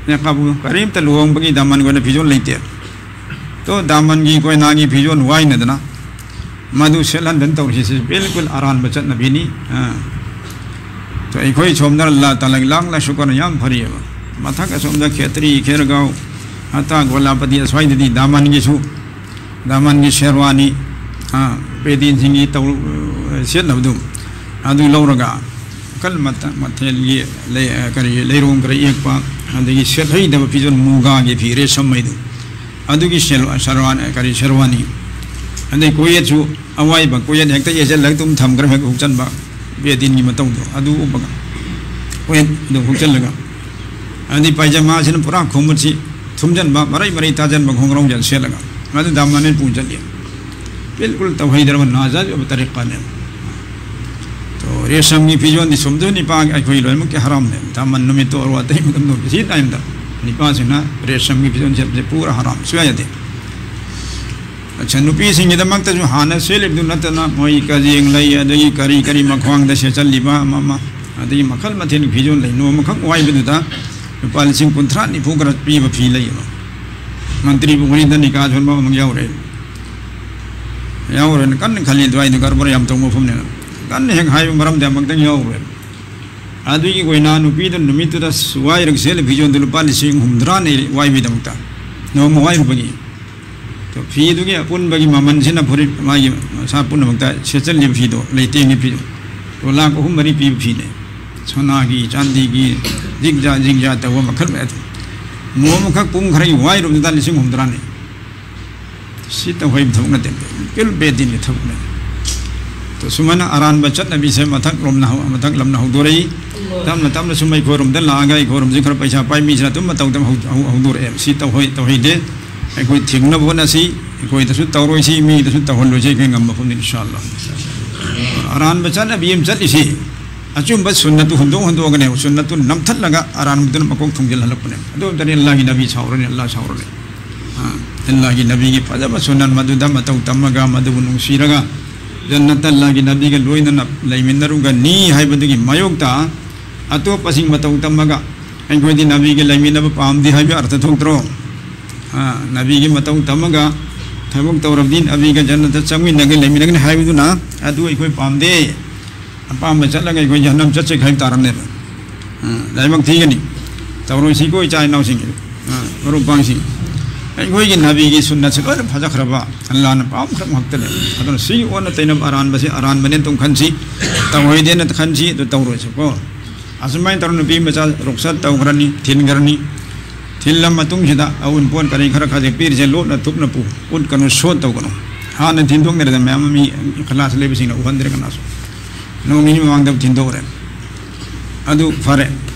ꯅꯤꯀꯥꯕ ꯀꯔꯤꯝꯇ ꯂꯨꯍꯣꯡꯕꯒꯤ ꯗꯥꯃꯟꯒꯤ ꯑꯣꯏꯅ ꯐꯤꯖꯣꯜ ꯂꯩꯇꯦ꯫ ꯇꯣ ꯗꯥꯃꯟꯒꯤ ꯀꯣꯏꯅꯥꯒꯤ ꯐꯤꯖꯣꯜ ꯋꯥꯏꯅꯗꯅ ꯃꯗꯨ ꯁꯦꯠꯍꯟꯗꯅ ꯇꯧꯔꯤꯁꯤ ꯕꯤꯜꯀꯨꯜ ꯑꯔꯥꯟꯕ ꯆꯠꯅꯕꯤꯅꯤ꯫ ꯑꯥ꯫ ꯇꯣ ꯑꯩꯈꯣꯏ ꯁꯣꯝꯗ ꯑꯜꯂꯥ ꯇꯥꯂꯥꯒꯤ ꯂꯥꯛꯅ ꯁꯨꯀꯔ ꯌꯥꯝ ꯐꯔꯤꯑꯕ꯫ ꯃꯊꯛ ꯑꯁꯣꯝꯗ ꯈꯦꯇ꯭ꯔꯤ, ꯈꯦꯔꯒꯥꯎ, ꯍꯇꯥ, ꯒꯣꯂꯥꯄꯇꯤ ꯑꯁ꯭ꯋꯥꯏꯗꯗꯤ ꯗꯥꯃꯟꯒꯤꯁꯨ, ꯗꯥꯃꯟꯒꯤ ꯁꯦꯔꯋꯥꯅꯤ, ꯑꯥ, ꯕꯦꯗꯤꯟꯁꯤꯡꯒꯤ ꯇꯧ-, ꯁꯦꯠꯅꯕꯗꯨ ꯑꯗꯨ ꯂꯧꯔꯒ ꯃꯈꯜ ꯃꯊ-, ꯃꯊꯦꯜꯒꯤ ꯂꯩ-, ꯀꯔꯤ, ꯂꯩꯔꯣꯡ ꯈꯔ ꯌꯦꯛꯄ, ꯑꯗꯒꯤ ꯁꯦꯠꯍꯩꯗꯕ ꯐꯤꯖꯣꯜ ꯃꯨꯒꯥꯒꯤ ꯐꯤ ꯔꯦꯁꯝ ꯍꯥꯏꯗꯨ, ꯑꯗꯨꯒꯤ ꯁꯦꯜ-, ꯁꯔꯋꯥꯅꯤ, ꯀꯔꯤ, ꯁꯦꯔꯋꯥꯅꯤ, ꯑꯗꯩ ꯀꯣꯌꯦꯠꯁꯨ ꯑꯋꯥꯏꯕ ꯀꯣꯌꯦꯠ ꯍꯦꯛꯇ ꯌꯩꯁꯤꯜꯂꯒ ꯑꯗꯨꯝ ꯊꯝꯈ꯭ꯔ ꯍꯦꯛ ꯍꯨꯛꯆꯟꯕ, ꯕꯦꯗꯤꯟꯒꯤ ꯃꯇꯧꯗꯣ ꯑꯗꯨ ꯎꯞꯄꯒ, ꯀꯣꯌꯦꯠ ꯑꯗꯨ ꯍꯨꯛꯆꯜꯂꯒ, ꯑꯗꯩ ꯄꯥꯏꯖꯃꯥꯁꯤꯅ ꯄꯨꯔꯥ ꯈꯣꯡꯃꯨꯠꯁꯤ ꯊꯨꯝꯖꯟꯕ, ꯃꯔꯩ ꯃꯔꯩ ꯇꯥꯖꯟꯕ ꯈꯣꯡꯒ꯭ꯔꯥꯎ ꯌꯥꯟ ꯁꯦꯠꯂꯒ, ꯑꯗꯨ ꯗꯥꯃꯟ ꯄꯨ ꯆꯠꯂꯤ꯫ ꯕꯤꯜꯀꯨꯜ ꯇꯧꯍꯩꯗ꯭ꯔꯕ ꯅꯥꯖꯥꯏꯖ ꯑꯣꯏꯕ ꯇꯔꯤꯀꯥꯅꯦꯕ꯫ ꯇꯣ ꯔꯦꯁꯝꯒꯤ ꯐꯤꯖꯣꯜꯗꯤ ꯁꯨꯝꯗꯁꯨ ꯅꯤꯄꯥ ꯑꯩꯈꯣꯏ ꯂꯣꯏꯅꯃꯛꯀꯤ ꯍꯔꯥꯝꯅꯦ꯫ ꯗꯥꯃꯟ ꯅꯨꯃꯤꯠꯇꯣ ꯑꯣꯏꯔꯣ ꯑꯇꯩ ꯃꯇꯝꯗ ꯁꯤ ꯇꯥꯏꯝꯗ ꯅꯤꯄꯥꯁꯤꯡꯅ ꯔꯦꯁꯝꯒꯤ ꯐꯤꯖꯣꯜ ꯁꯦꯠꯄꯁꯦ ꯄꯨꯔꯥ ꯍꯔꯥꯝ ꯁꯨꯡꯌꯥ ꯌꯥꯗꯦ꯫ ꯑꯠꯆꯥ, ꯅꯨꯄꯤꯁꯤꯡꯒꯤꯗꯃꯛꯇꯁꯨ ꯍꯥꯟꯅ ꯁꯦꯠꯂꯤꯕꯗꯨ ꯅꯠꯇꯅ ꯃꯣꯏ ꯀꯖꯦꯡ ꯂꯩ, ꯑꯗꯒꯤ ꯀꯔꯤ ꯀꯔꯤ ꯃꯈ꯭ꯋꯥꯡꯗ ꯁꯦꯠꯆꯜꯂꯤꯕ ꯑꯃ ꯑꯃ, ꯑꯗꯒꯤ ꯃꯈꯜ ꯃꯊꯦꯜꯒꯤ ꯐꯤꯖꯣꯜ ꯂꯩ꯫ ꯅꯣꯡꯃꯈꯛ ꯋꯥꯏꯕꯗꯨꯗ ꯂꯨꯄꯥ ꯂꯤꯁꯤꯡ ꯀꯨꯟꯊ꯭ꯔꯥ ꯅꯤꯐꯨ ꯈꯔ ꯄꯤꯕ ꯐꯤ ꯂꯩꯌꯦꯕ꯫ ꯃꯟꯇ꯭ꯔꯤ ꯄꯨꯈ꯭ꯔꯤꯗ ꯅꯤꯀꯥ ꯁꯣꯟꯕ ꯑꯃ ꯌꯥꯎꯔꯦ꯫ ꯌꯥꯎꯔꯦꯅ ꯀꯟꯅ ꯈꯜꯂꯤ, ꯑꯗꯨꯋꯥꯏꯗ ꯀꯔꯕꯥꯔ ꯌꯥꯝ ꯇꯧꯕ ꯃꯐꯝꯅꯦꯅ꯫ ꯀꯟꯅ ꯍꯦꯛ ꯍꯥꯏꯕ ꯃꯔꯝꯗꯤ ꯑꯃꯨꯛꯇꯪ ꯌꯥꯎꯔꯦ꯫ ꯑꯗꯨꯒꯤ ꯑꯣꯏꯅ ꯅꯨꯄꯤꯗꯨ ꯅꯨꯃꯤꯠꯇꯨꯗ ꯋꯥꯏꯔꯒ ꯁꯦꯠꯂꯤ ꯐꯤꯖꯣꯜꯗꯨ ꯂꯨꯄꯥ ꯂꯤꯁꯤꯡ ꯍꯨꯝꯗ꯭ꯔꯥꯅꯤ ꯋꯥꯏꯕꯒꯤꯗꯃꯛꯇ꯫ ꯅꯣꯡꯃ ꯋꯥꯏꯔꯨꯕꯒꯤ꯫ ꯑꯗꯣ ꯐꯤꯗꯨꯒꯤ ꯑꯄꯨꯟꯕꯒꯤ ꯃꯃꯜꯁꯤꯅ ꯐꯨꯔꯤꯠ ꯃꯥꯒꯤ ꯃꯁꯥ ꯄꯨꯝꯅꯃꯛꯇ ꯁꯦꯠꯆꯜꯂꯤꯕ ꯐꯤꯗꯣ, ꯂꯩꯇꯦꯡꯒꯤ ꯐꯤꯗꯣ, ꯂꯨꯄꯥ ꯂꯥꯈ ꯑꯍꯨꯝ ꯃꯔꯤ ꯄꯤꯕ ꯐꯤꯅꯦ꯫ ꯁꯅꯥꯒꯤ, ꯆꯥꯟꯗꯤꯒꯤ, ꯖꯤꯛꯖꯥ ꯖꯤꯛꯖꯥ ꯇꯧꯕ ꯃꯈꯜ ꯃꯌꯥꯝ꯫ ꯅꯣꯡꯃꯈꯛ ꯄꯨꯡ ꯈꯔꯒꯤ ꯋꯥꯏꯔꯨꯕꯗ ꯂꯤꯁꯤꯡ ꯍꯨꯝꯗ꯭ꯔꯥꯅꯤ꯫ ꯁꯤ ꯇꯧꯍꯩꯕ ꯊꯕꯛ ꯅꯠꯇꯦ, ꯄꯤꯜ ꯕꯦꯗꯤꯟꯒꯤ ꯊꯕꯛꯅꯦ꯫ ꯑꯗꯣ ꯁꯨꯃꯥꯏꯅ ꯑꯔꯥꯟꯕ ꯆꯠꯅꯕꯤꯁꯦ ꯃꯊꯛ ꯂꯣꯝꯅ ꯍꯧ-, ꯃꯊꯛ ꯂꯝꯅ ꯍꯧꯗꯣꯔꯛꯏ꯫ ꯇꯞꯅ ꯇꯞꯅ ꯁꯨꯝ ꯑꯩꯈꯣꯏꯔꯣꯝꯗ ꯂꯥꯛꯑꯒ ꯑꯩꯈꯣꯏꯔꯣꯝꯁꯦ ꯈꯔ ꯄꯩꯁꯥ ꯄꯥꯏ ꯃꯤꯁꯤꯅ ꯑꯗꯨꯝ ꯃꯇꯧ ꯇꯧ ꯍꯧ-, ꯍꯧ-, ꯍꯧꯗꯣꯔꯛꯑꯦ꯫ ꯁꯤ ꯇꯧꯍꯩ-, ꯇꯧꯍꯩꯗꯦ꯫ ꯑꯩꯈꯣꯏ ꯊꯤꯡꯅꯕ ꯍꯣꯠꯅꯁꯤ, ꯑꯩꯈꯣꯏꯗꯁꯨ ꯇꯧꯔꯣꯏꯁꯤ, ꯃꯤꯗꯁꯨ ꯇꯧꯍꯜꯂꯣꯏꯁꯤ, ꯑꯩꯈꯣꯏ ꯉꯝꯕ ꯐꯥꯎꯗꯤ ꯏꯟꯁꯥ ꯑꯜꯂꯥ꯫ ꯑꯔꯥꯟꯕ ꯆꯠꯅꯕꯤ ꯑꯃ ꯆꯠꯂꯤꯁꯤ, ꯑꯆꯨꯝꯕ ꯁꯨꯟꯅꯠꯇꯨ ꯍꯨꯟꯗꯣꯛ ꯍꯨꯟꯗꯣꯛꯑꯒꯅꯦ, ꯁꯨꯟꯅꯠꯇꯨ ꯅꯝꯊꯠꯂꯒ ꯑꯔꯥꯟꯕꯗꯨꯅ ꯃꯀꯣꯛ ꯊꯣꯡꯖꯤꯜꯍꯜꯂꯛꯄꯅꯦ꯫ ꯑꯗꯨ ꯑꯣꯏ ꯇꯥꯔꯗꯤ ꯑꯜꯂꯥꯍꯒꯤ ꯅꯕꯤ ꯁꯥꯎꯔꯅꯤ, ꯑꯜꯂꯥꯍ ꯁꯥꯎꯔꯅꯤ꯫ ꯑ, ꯑꯜꯂꯥꯍꯒꯤ ꯅꯕꯤꯒꯤ ꯐꯖꯕ ꯁꯨꯟꯅꯠ ꯃꯗꯨꯗ ꯃꯇꯧ ꯇꯝꯃꯒ, ꯃꯗꯨꯕꯨ ꯅꯨꯡꯁꯤꯔꯒ, ꯖꯟꯅꯠꯇ ꯑꯜꯂꯥꯍꯒꯤ ꯅꯕꯤꯒ ꯂꯣꯏꯅꯅ ꯂꯩꯃꯤꯟꯅꯔꯨꯒꯅꯤ ꯍꯥꯏꯕꯗꯨꯒꯤ ꯃꯥꯌꯣꯛꯇ ꯑꯇꯣꯞꯄꯁꯤꯡ ꯃꯇꯧ ꯇꯝꯃꯒ ꯑꯩꯈꯣꯏꯗꯤ ꯅꯕꯤꯒ ꯂꯩꯃꯤꯟꯅꯕ ꯄꯥꯝꯗꯦ ꯍꯥꯏꯕ ꯑꯔꯊ ꯊꯣꯛꯇ꯭ꯔꯣ? ꯑ, ꯅꯕꯤꯒꯤ ꯃꯇꯧ ꯇꯝꯃꯒ ꯊꯕꯛ ꯇꯧꯔꯕꯗꯤ ꯅꯕꯤꯒ ꯖꯟꯅꯠꯇ ꯆꯪꯃꯤꯟꯅꯒꯦ, ꯂꯩꯃꯤꯟꯅꯒꯅꯤ ꯍꯥꯏꯕꯗꯨꯅ ꯑꯗꯨ ꯑꯩꯈꯣꯏ ꯄꯥꯝꯗꯦ꯫ ꯑꯄꯥꯝꯕ ꯆꯠꯂꯒ ꯑꯩꯈꯣꯏ ꯖꯍꯟꯅꯝ ꯆꯠꯁꯦ ꯍꯥꯏꯕ ꯇꯥꯔꯝꯅꯦꯕ꯫ ꯑ, ꯂꯥꯏꯕꯛ ꯊꯤꯒꯅꯤ꯫ ꯇꯧꯔꯣꯏꯁꯤꯀꯣ ꯏꯆꯥ ꯏꯅꯥꯎꯁꯤꯡ, ꯑ, ꯃꯔꯨꯞ ꯃꯄꯥꯡꯁꯤꯡ꯫ ꯑꯩꯈꯣꯏꯒꯤ ꯅꯕꯤꯒꯤ ꯁꯨꯟꯅꯠꯁꯦ ꯂꯣꯏꯅ ꯐꯖꯈ꯭ꯔꯕ, ꯑꯜꯂꯥꯍꯅ ꯄꯥꯝꯈ꯭ꯔꯕ ꯉꯥꯛꯇꯅꯦ꯫ ꯑꯗꯨꯅ ꯁꯤꯒꯤ ꯑꯣꯟꯅ ꯇꯩꯅꯕ ꯑꯔꯥꯟꯕꯁꯦ ꯑꯔꯥꯟꯕꯅꯦꯅ ꯑꯗꯨꯝ ꯈꯟꯁꯤ, ꯇꯧꯍꯩꯗꯦꯅ ꯈꯟꯁꯤ, ꯑꯗꯨ ꯇꯧꯔꯣꯏꯁꯤꯀꯣ꯫ ꯑꯁꯨꯃꯥꯏꯅ ꯇꯧꯔ ꯅꯨꯄꯤ ꯃꯆꯥ ꯔꯨꯛꯁꯠ ꯇꯧꯈ꯭ꯔꯅꯤ, ꯊꯤꯟꯈ꯭ꯔꯅꯤ꯫ ꯊꯤꯜꯂ ꯃꯇꯨꯡꯁꯤꯗ ꯑꯎꯟꯄꯣꯠ ꯀꯔꯤ ꯈꯔ ꯈꯖꯤꯛ ꯄꯤꯔꯤꯁꯦ ꯂꯣꯠꯅ ꯊꯨꯞꯅ ꯄꯨ-, ꯎꯠꯀꯅꯨ, ꯁꯣ ꯇꯧꯒꯅꯨ꯫ ꯍꯥꯟꯅ ꯊꯤꯟꯗꯣꯛꯅꯔꯦꯗꯅ, ꯃꯌꯥꯝ ꯑꯃ ꯃꯤ ꯏꯈꯂꯥꯁ ꯂꯩꯕꯁꯤꯡꯅ ꯎꯍꯟꯗ꯭ꯔꯦ ꯀꯅꯥꯁꯨ꯫ ꯅꯣꯡ ꯅꯤꯅꯤ ꯃꯃꯥꯡꯗ ꯊꯤꯟꯗꯣꯛꯈ꯭ꯔꯦ꯫ ꯑꯗꯨ ꯐꯔꯦ꯫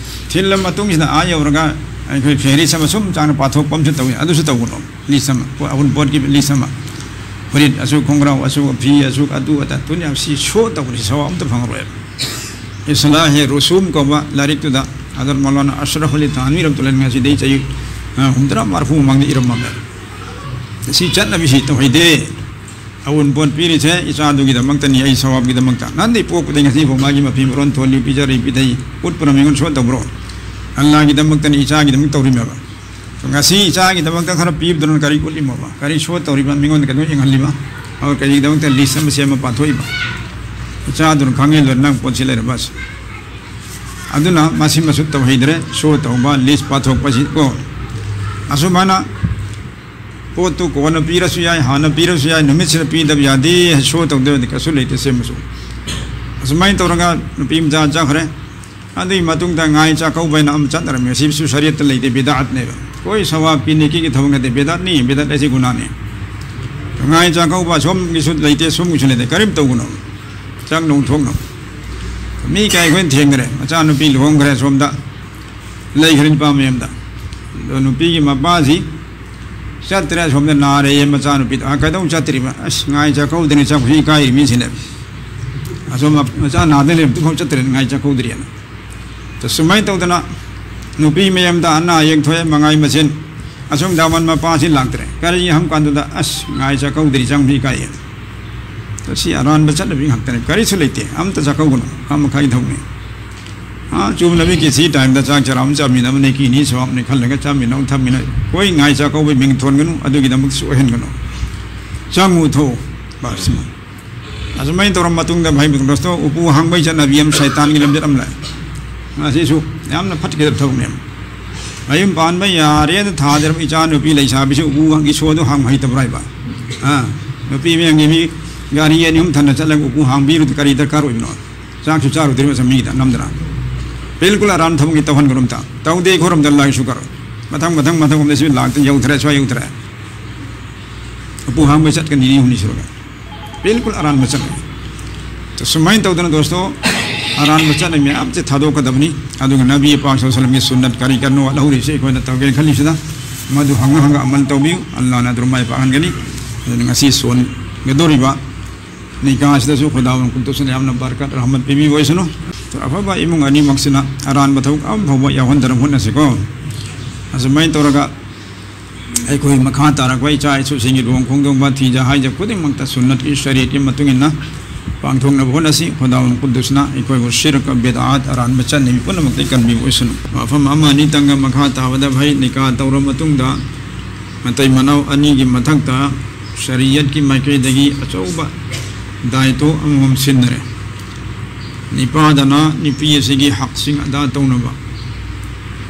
ꯊꯤꯜꯂ ꯃꯇꯨꯡꯁꯤꯗ ꯑꯥ ꯌꯧꯔꯒ ꯑꯩꯈꯣꯏ ꯐꯦꯍꯔꯤꯁ ꯑꯃ ꯁꯨꯝ ꯆꯥꯡꯅ ꯄꯥꯊꯣꯛꯄ ꯑꯃꯁꯨ ꯇꯧꯏ, ꯑꯗꯨꯁꯨ ꯇꯧꯒꯅꯨ꯫ ꯂꯤꯁ ꯑꯃ, ꯄꯣ-, ꯑꯎꯟꯄꯣꯠꯀꯤ ꯂꯤꯁ ꯑꯃ꯫ ꯐꯨꯔꯤꯠ ꯑꯁꯨꯛ, ꯈꯣꯡꯒ꯭ꯔꯥꯎ ꯑꯁꯨꯛ, ꯐꯤ ꯑꯁꯨꯛ, ꯑꯗꯨ ꯑꯗꯥ, ꯇꯨꯅꯤ ꯌꯥꯝ ꯁꯤ ꯁꯣ ꯇꯧꯕꯅꯤ, ꯁꯋꯥ ꯑꯝꯇ ꯐꯪꯉꯔꯣꯏꯕ꯫ ꯏꯁꯂꯥꯍꯦ ꯔꯨꯁꯨꯝ ꯀꯧꯕ ꯂꯥꯏꯔꯤꯛꯇꯨꯗ ꯍꯖꯔꯠ ꯃꯧꯂꯥꯅꯥ ꯑꯁꯔꯐ ꯑꯂꯤ ꯊꯥꯟꯋꯤ ꯔꯍꯃꯇꯨꯜꯂꯥꯍꯤ ꯉꯁꯤꯗꯒꯤ ꯆꯍꯤ, ꯑ, ꯍꯨꯝꯗ꯭ꯔꯥ ꯃꯔꯐꯨ ꯃꯃꯥꯡꯗ ꯏꯔꯝꯃꯝꯃꯦ꯫ ꯁꯤ ꯆꯠꯅꯕꯤꯁꯤ ꯇꯧꯍꯩꯗꯦ꯫ ꯑꯎꯟꯄꯣꯠ ꯄꯤꯔꯤꯁꯦ ꯏꯆꯥꯗꯨꯒꯤꯗꯃꯛꯇꯅꯤ, ꯑꯩ ꯁꯋꯥꯕꯒꯤꯗꯃꯛꯇ꯫ ꯅꯍꯥꯟꯗꯩ ꯄꯣꯛꯄꯗꯩ ꯉꯁꯤ ꯐꯥꯎ ꯃꯥꯒꯤ ꯃꯐꯤ ꯃꯔꯣꯟ ꯊꯣꯜꯂꯤ, ꯄꯤꯖꯔꯤ, ꯄꯤꯊꯛꯏ, ꯎꯠꯄꯅ ꯃꯤꯉꯣꯟ ꯁꯣ ꯇꯧꯕ꯭ꯔꯣ? ꯑꯜꯂꯥꯍꯒꯤꯗꯃꯛꯇꯅꯤ, ꯏꯆꯥꯒꯤꯗꯃꯛ ꯇꯧꯔꯤꯃꯦꯕ꯫ ꯉꯁꯤ ꯏꯆꯥꯒꯤꯗꯃꯛꯇ ꯈꯔ ꯄꯤꯕꯗꯨꯅ ꯀꯔꯤ ꯎꯠꯂꯤꯃꯣꯕ? ꯀꯔꯤ ꯁꯣ ꯇꯧꯔꯤꯕ? ꯃꯤꯉꯣꯟꯗ ꯀꯩꯗꯧ ꯌꯦꯡꯍꯜꯂꯤꯕ? ꯑꯗꯨꯒ ꯀꯔꯤꯒꯤꯗꯃꯛꯇ ꯂꯤꯁ ꯑꯃ ꯁꯦꯝꯃ ꯄꯥꯊꯣꯛꯏꯕ? ꯏꯆꯥꯗꯨꯅ ꯈꯪꯉꯦ ꯂꯣꯏꯔꯦ ꯅꯪ ꯄꯣꯠꯁꯤ ꯂꯩꯔꯕꯁꯦ꯫ ꯑꯗꯨꯅ ꯃꯁꯤ ꯃꯁꯨ ꯇꯧꯍꯩꯗ꯭ꯔꯦ, ꯁꯣ ꯇꯧꯕ, ꯂꯤꯁ ꯄꯥꯊꯣꯛꯄꯁꯤ ꯀꯣ꯫ ꯑꯁꯨꯃꯥꯏꯅ ꯄꯣꯠꯇꯨ ꯀꯣꯟꯅ ꯄꯤꯔꯁꯨ ꯌꯥꯏ, ꯍꯥꯟꯅ ꯄꯤꯔꯁꯨ ꯌꯥꯏ, ꯅꯨꯃꯤꯠꯁꯤꯗ ꯄꯤꯗꯕ ꯌꯥꯗꯦ, ꯁꯣ ꯇꯧꯗꯕꯗꯤ ꯀꯩꯁꯨ ꯂꯩꯇꯦ ꯁꯦꯝꯕꯁꯨ꯫ ꯑꯁꯨꯃꯥꯏꯅ ꯇꯧꯔꯒ ꯅꯨꯄꯤ ꯃꯆꯥ ꯆꯠꯈ꯭ꯔꯦ꯫ ꯑꯗꯨꯒꯤ ꯃꯇꯨꯡꯗ ꯉꯥꯏ ꯆꯥꯛꯀꯧꯕ ꯍꯥꯏꯅ ꯑꯃ ꯆꯠꯅꯔꯝꯃꯤ꯫ ꯁꯤꯁꯨ ꯁꯔꯤꯌꯠꯇ ꯂꯩꯇꯦ, ꯕꯤꯗꯥꯠꯅꯦꯕ꯫ ꯑꯩꯈꯣꯏ ꯁꯋꯥꯕꯀꯤ ꯅꯦꯀꯤꯒꯤ ꯊꯕꯛ ꯅꯠꯇꯦ, ꯕꯤꯗꯥꯠꯅꯤ, ꯕꯤꯗꯥꯠ ꯍꯥꯏꯁꯤ ꯒꯨꯅꯥꯅꯤ꯫ ꯉꯥꯏ ꯆꯥꯛꯀꯧꯕ ꯑꯁꯣꯝꯒꯤꯁꯨ ꯂꯩꯇꯦ, ꯁꯣꯝꯒꯤꯁꯨ ꯂꯩꯇꯦ, ꯀꯔꯤꯝ ꯇꯧꯒꯅꯣ꯫ ꯆꯥꯛ ꯅꯨꯡ ꯊꯣꯡꯅꯕ꯫ ꯃꯤ ꯀꯌꯥ ꯑꯩꯈꯣꯏꯅ ꯊꯦꯡꯅꯔꯦ, ꯃꯆꯥꯅꯨꯄꯤ ꯂꯨꯍꯣꯡꯈ꯭ꯔꯦ, ꯁꯣꯝꯗ ꯂꯩꯈ꯭ꯔꯦ ꯅꯨꯄꯥ ꯃꯌꯨꯝꯗ꯫ ꯑꯗꯣ ꯅꯨꯄꯤꯒꯤ ꯃꯄꯥꯁꯤ ꯆꯠꯇ꯭ꯔꯦ, ꯑꯁꯣꯝꯗ ꯅꯥꯔꯦꯌꯦ ꯃꯆꯥꯅꯨꯄꯤꯗꯣ꯫ "ꯑ, ꯀꯩꯗꯧ ꯆꯠꯇ꯭ꯔꯤꯕ?" "ꯑꯁ, ꯉꯥꯏ ꯆꯥꯛꯀꯧꯗꯅ ꯆꯥꯛꯈꯨꯝ ꯏꯀꯥꯏꯔꯤꯕꯅꯤ ꯁꯤꯅꯦ꯫ ꯑꯁꯣꯝ ꯃ-, ꯃꯆꯥ ꯅꯥꯗ ꯂꯩꯔꯕꯗꯨ ꯐꯥꯎ ꯆꯠꯇ꯭ꯔꯦ, ꯉꯥꯏ ꯆꯥꯛꯀꯧꯗ꯭ꯔꯤꯑꯅ"꯫ ꯑꯗꯣ ꯁꯨꯃꯥꯏꯅ ꯇꯧꯗꯅ ꯅꯨꯄꯤ ꯃꯌꯥꯝꯗ ꯑꯅꯥ ꯑꯌꯦꯛ ꯊꯣꯛꯑꯦ, ꯃꯉꯥꯏ ꯃꯁꯦꯟ꯫ ꯑꯁꯣꯝꯗ ꯑꯃꯟ ꯃꯄꯥꯁꯤ ꯂꯥꯛꯇ꯭ꯔꯦ꯫ ꯀꯔꯤꯒꯤ ꯍꯪ ꯀꯥꯟꯗꯨꯗ, "ꯑꯁ, ꯉꯥꯏ ꯆꯥꯛꯀꯧꯗ꯭ꯔꯤ, ꯆꯪꯕ ꯏꯀꯥꯏꯌꯦ"꯫ ꯑꯗꯣ ꯁꯤ ꯑꯔꯥꯟꯕ ꯆꯠꯅꯕꯤ ꯉꯥꯛꯇꯅꯦ꯫ ꯀꯔꯤꯁꯨ ꯂꯩꯇꯦ꯫ ꯑꯝꯇ ꯆꯥꯛꯀꯧꯒꯅꯨ꯫ ꯈꯥꯃꯈꯥꯒꯤ ꯊꯕꯛꯅꯤ꯫ ꯑꯥ, ꯆꯨꯝꯅꯕꯤ ꯀꯦꯁꯤ ꯇꯥꯏꯝꯗ ꯆꯥꯛ ꯆꯔꯥ ꯑꯃ ꯆꯥꯃꯤꯟꯅꯕꯅꯦ, ꯀꯤꯅꯤ ꯁꯣꯞꯅꯦ ꯈꯜꯂꯒ ꯆꯥꯃꯤꯟꯅꯧ ꯊꯛꯃꯤꯟꯅꯧ꯫ ꯍꯣꯏ, ꯉꯥꯏ ꯆꯥꯛꯀꯧꯕꯩ ꯃꯤꯡ ꯊꯣꯟꯒꯅꯨ, ꯑꯗꯨꯒꯤꯗꯃꯛꯇꯁꯨ ꯑꯣꯏꯍꯟꯒꯅꯨ꯫ ꯆꯪꯉꯨ ꯊꯣꯛꯎ꯫ ꯕꯁ꯫ ꯑꯁꯨꯃꯥꯏꯅ ꯇꯧꯔ ꯃꯇꯨꯡꯗ ꯚꯥꯏ ꯗꯣꯁꯇꯣ, ꯎꯄꯨ ꯍꯥꯡꯕꯒꯤ ꯆꯠꯅꯕꯤ ꯑꯃ ꯁꯩꯇꯥꯟꯒꯤ ꯂꯝꯆꯠ ꯑꯃ ꯂꯥꯛꯑꯦ꯫ ꯃꯁꯤꯁꯨ ꯌꯥꯝꯅ ꯐꯠꯈꯤꯗꯕ ꯊꯕꯛꯅꯦ꯫ ꯃꯌꯨꯝ ꯄꯥꯟꯕ ꯌꯥꯔꯦꯅ ꯊꯥꯖꯔꯕ ꯏꯆꯥ ꯅꯨꯄꯤ ꯂꯩꯁꯥꯕꯤꯁꯤ ꯎꯄꯨꯒꯤ ꯁꯣꯗꯨ ꯍꯥꯡꯕ ꯍꯩꯇꯕ꯭ꯔꯥ ꯍꯥꯏꯕ? ꯑꯥ, ꯅꯨꯄꯤ ꯃꯌꯥꯝꯒꯤ ꯃꯤ ꯒꯥꯔꯤ ꯑꯅꯤ ꯑꯍꯨꯝ ꯊꯟꯅ ꯆꯠꯂꯒ ꯎꯄꯨ ꯍꯥꯡꯕꯤꯔꯨꯗꯤ ꯀꯔꯤ ꯗꯔꯀꯥꯔ ꯑꯣꯏꯕꯅꯣ? ꯆꯥꯛꯁꯨ ꯆꯥꯔꯨꯗ꯭ꯔꯤꯕ ꯃꯁꯝ ꯃꯤꯒꯤꯗ ꯅꯝꯗꯅ꯫ ꯕꯤꯜꯀꯨꯜ ꯑꯔꯥꯟꯕ ꯊꯕꯛꯀꯤ ꯇꯧꯍꯟꯒꯅꯨ ꯑꯝꯇ꯫ ꯇꯧꯗꯦ ꯑꯩꯈꯣꯏꯔꯣꯝꯗ ꯂꯥꯏꯁꯨ ꯀꯔꯣ꯫ ꯃꯊꯪ, ꯃꯊꯪ, ꯃꯊꯪ ꯔꯣꯝꯗ ꯁꯤ ꯂꯥꯛꯇ ꯌꯧꯗ꯭ꯔꯦ, ꯁ꯭ꯋꯥꯏ ꯌꯧꯗ꯭ꯔꯦ꯫ ꯎꯄꯨ ꯍꯥꯡꯕ ꯆꯠꯀꯅꯤ ꯅꯤꯅꯤ ꯍꯨꯝꯅꯤ ꯁꯨꯔꯒ꯫ ꯕꯤꯜꯀꯨꯜ ꯑꯔꯥꯟꯕ ꯆꯠꯅꯕꯤ꯫ ꯁꯨꯃꯥꯏꯅ ꯇꯧꯗꯅ ꯗꯣꯁꯇꯣ, ꯑꯔꯥꯟꯕ ꯆꯠꯅꯕꯤ ꯃꯌꯥꯝꯁꯦ ꯊꯥꯗꯣꯛꯀꯗꯕꯅꯤ꯫ ꯑꯗꯨꯒ ꯅꯕꯤ ꯄꯥꯛ ꯁꯜꯂꯝꯒꯤ ꯁꯨꯟꯅꯠ ꯀꯔꯤ ꯀꯔꯤꯅꯣ ꯋꯥꯠꯍꯧꯔꯤꯁꯦ ꯑꯩꯈꯣꯏꯅ ꯇꯧꯒꯦꯅ ꯈꯜꯂꯤꯁꯤꯗ, ꯃꯗꯨ ꯍꯪꯉ ꯍꯪꯉ ꯑꯃꯜ ꯇꯧꯕꯤꯌꯨ꯫ ꯑꯜꯂꯥꯍꯅ ꯑꯗꯨꯝ ꯃꯥꯏ ꯄꯥꯛꯍꯟꯒꯅꯤ꯫ ꯑꯗꯨꯅ ꯉꯁꯤ ꯁꯣꯟꯒꯗꯧꯔꯤꯕ ꯅꯤꯀꯥꯁꯤꯗꯁꯨ ꯈꯨꯗꯥ ꯀꯨꯟꯇꯨꯁꯤꯅ ꯌꯥꯝꯅ ꯕꯔꯀꯠ ꯔꯍꯃꯠ ꯄꯤꯕꯤꯕ ꯑꯣꯏꯁꯅꯨ꯫ ꯑꯐꯕ ꯏꯃꯨꯡ ꯑꯅꯤꯃꯛꯁꯤꯅ ꯑꯔꯥꯟꯕ ꯊꯕꯛ ꯑꯃ ꯐꯥꯎꯕ ꯌꯥꯎꯍꯟꯗꯅꯕ ꯍꯣꯠꯅꯁꯤꯀꯣ꯫ ꯑꯁꯨꯃꯥꯏꯅ ꯇꯧꯔꯒ ꯑꯩꯈꯣꯏ ꯃꯈꯥ ꯇꯥꯔꯛꯄ ꯏꯆꯥ ꯏꯁꯨꯁꯤꯡꯒꯤ ꯂꯨꯍꯣꯡ ꯈꯣꯡꯗꯣꯡꯕ, ꯊꯤꯖ ꯍꯥꯏꯖ ꯈꯨꯗꯤꯡꯃꯛꯇ ꯁꯨꯟꯅꯠꯀꯤ ꯁꯔꯤꯌꯠꯀꯤ ꯃꯇꯨꯡ ꯏꯟꯅ ꯄꯥꯡꯊꯣꯛꯅꯕ ꯍꯣꯠꯅꯁꯤ꯫ ꯈꯨꯗꯥ ꯀꯨꯟꯇꯨꯁꯤꯅ ꯑꯩꯈꯣꯏꯕꯨ ꯁꯤꯔꯛ, ꯕꯤꯗꯑꯠ, ꯑꯔꯥꯟꯕ ꯆꯠꯅꯕꯤ ꯄꯨꯝꯅꯃꯛꯇꯒꯤ ꯀꯟꯕꯤꯕ ꯑꯣꯏꯁꯅꯨ꯫ ꯋꯥꯐꯝ ꯑꯃ ꯑꯅꯤꯇꯪꯒ ꯃꯈꯥ ꯇꯥꯕꯗ ꯚꯥꯏ ꯅꯤꯀꯥ ꯇꯧꯔꯕ ꯃꯇꯨꯡꯗ ꯃꯇꯩ ꯃꯅꯥꯎ ꯑꯅꯤꯒꯤ ꯃꯊꯛꯇ ꯁꯔꯤꯌꯠꯀꯤ ꯃꯥꯏꯀꯩꯗꯒꯤ ꯑꯆꯧꯕ ꯗꯥꯏꯇꯣ ꯑꯃꯃꯝ ꯁꯤꯟꯅꯔꯦ꯫ ꯅꯤꯄꯥꯗꯅ ꯅꯨꯄꯤ ꯑꯁꯤꯒꯤ ꯍꯛꯁꯤꯡ ꯑꯗꯥ ꯇꯧꯅꯕ,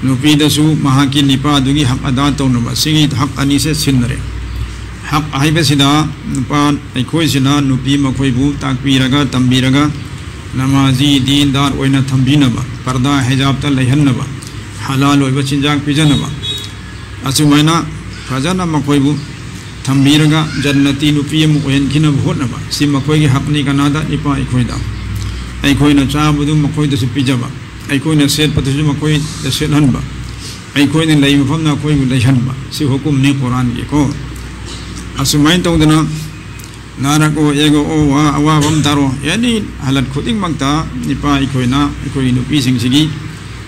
ꯅꯨꯄꯤꯗꯁꯨ ꯃꯍꯥꯛꯀꯤ ꯅꯤꯄꯥꯗꯨꯒꯤ ꯍꯛ ꯑꯗꯥ ꯇꯧꯅꯕ, ꯁꯤꯒꯤ ꯍꯛ ꯑꯅꯤꯁꯦ ꯁꯤꯟꯅꯔꯦ꯫ ꯍꯛ ꯍꯥꯏꯕꯁꯤꯗ ꯅꯨꯄꯥ ꯑꯩꯈꯣꯏꯁꯤꯅ ꯅꯨꯄꯤ ꯃꯈꯣꯏꯕꯨ ꯇꯥꯛꯄꯤꯔꯒ ꯇꯝꯕꯤꯔꯒ ꯅꯃꯥꯖꯤ ꯗꯤꯟꯗꯥꯔ ꯑꯣꯏꯅ ꯊꯝꯕꯤꯅꯕ, ꯄꯔꯗꯥ ꯍꯤꯖꯥꯕꯇ ꯂꯩꯍꯟꯅꯕ, ꯍꯂꯥꯜ ꯑꯣꯏꯕ ꯆꯤꯟꯖꯥꯛ ꯄꯤꯖꯅꯕ, ꯑꯁꯨꯃꯥꯏꯅ ꯐꯖꯅ ꯃꯈꯣꯏꯕꯨ ꯊꯝꯕꯤꯔꯒ ꯖꯟꯅꯇꯤ ꯅꯨꯄꯤ ꯑꯃ ꯑꯣꯏꯍꯟꯈꯤꯅꯕ ꯍꯣꯠꯅꯕ, ꯁꯤ ꯃꯈꯣꯏꯒꯤ ꯍꯛꯅꯤ꯫ ꯀꯅꯥꯗ? ꯅꯤꯄꯥ ꯑꯩꯈꯣꯏꯗ꯫ ꯑꯩꯈꯣꯏꯅ ꯆꯥꯕꯗꯨ ꯃꯈꯣꯏꯗꯁꯨ ꯄꯤꯖꯕ, ꯑꯩꯈꯣꯏꯅ ꯁꯦꯠꯄꯗꯁꯨ ꯃꯈꯣꯏꯗ ꯁꯦꯠꯍꯟꯕ, ꯑꯩꯈꯣꯏꯅ ꯂꯩ ꯃꯐꯝꯗ ꯑꯩꯈꯣꯏꯕꯨ ꯂꯩꯍꯟꯕ, ꯁꯤ ꯍꯨꯀꯨꯝꯅꯤ ꯀꯨꯔꯥꯟꯒꯤꯀꯣ꯫ ꯑꯁꯨꯃꯥꯏꯅ ꯇꯧꯗꯅ ꯅꯥꯔꯛ ꯑꯣ, ꯑꯦꯒ ꯑꯣ, ꯋꯥ-, ꯑꯋꯥꯕ ꯑꯃ ꯇꯥꯔꯣ, ꯑꯦꯅꯤ ꯍꯥꯂꯠ ꯈꯨꯗꯤꯡꯃꯛꯇ ꯅꯤꯄꯥ ꯑꯩꯈꯣꯏꯅ ꯑꯩꯈꯣꯏꯒꯤ ꯅꯨꯄꯤꯁꯤꯡꯁꯤꯒꯤ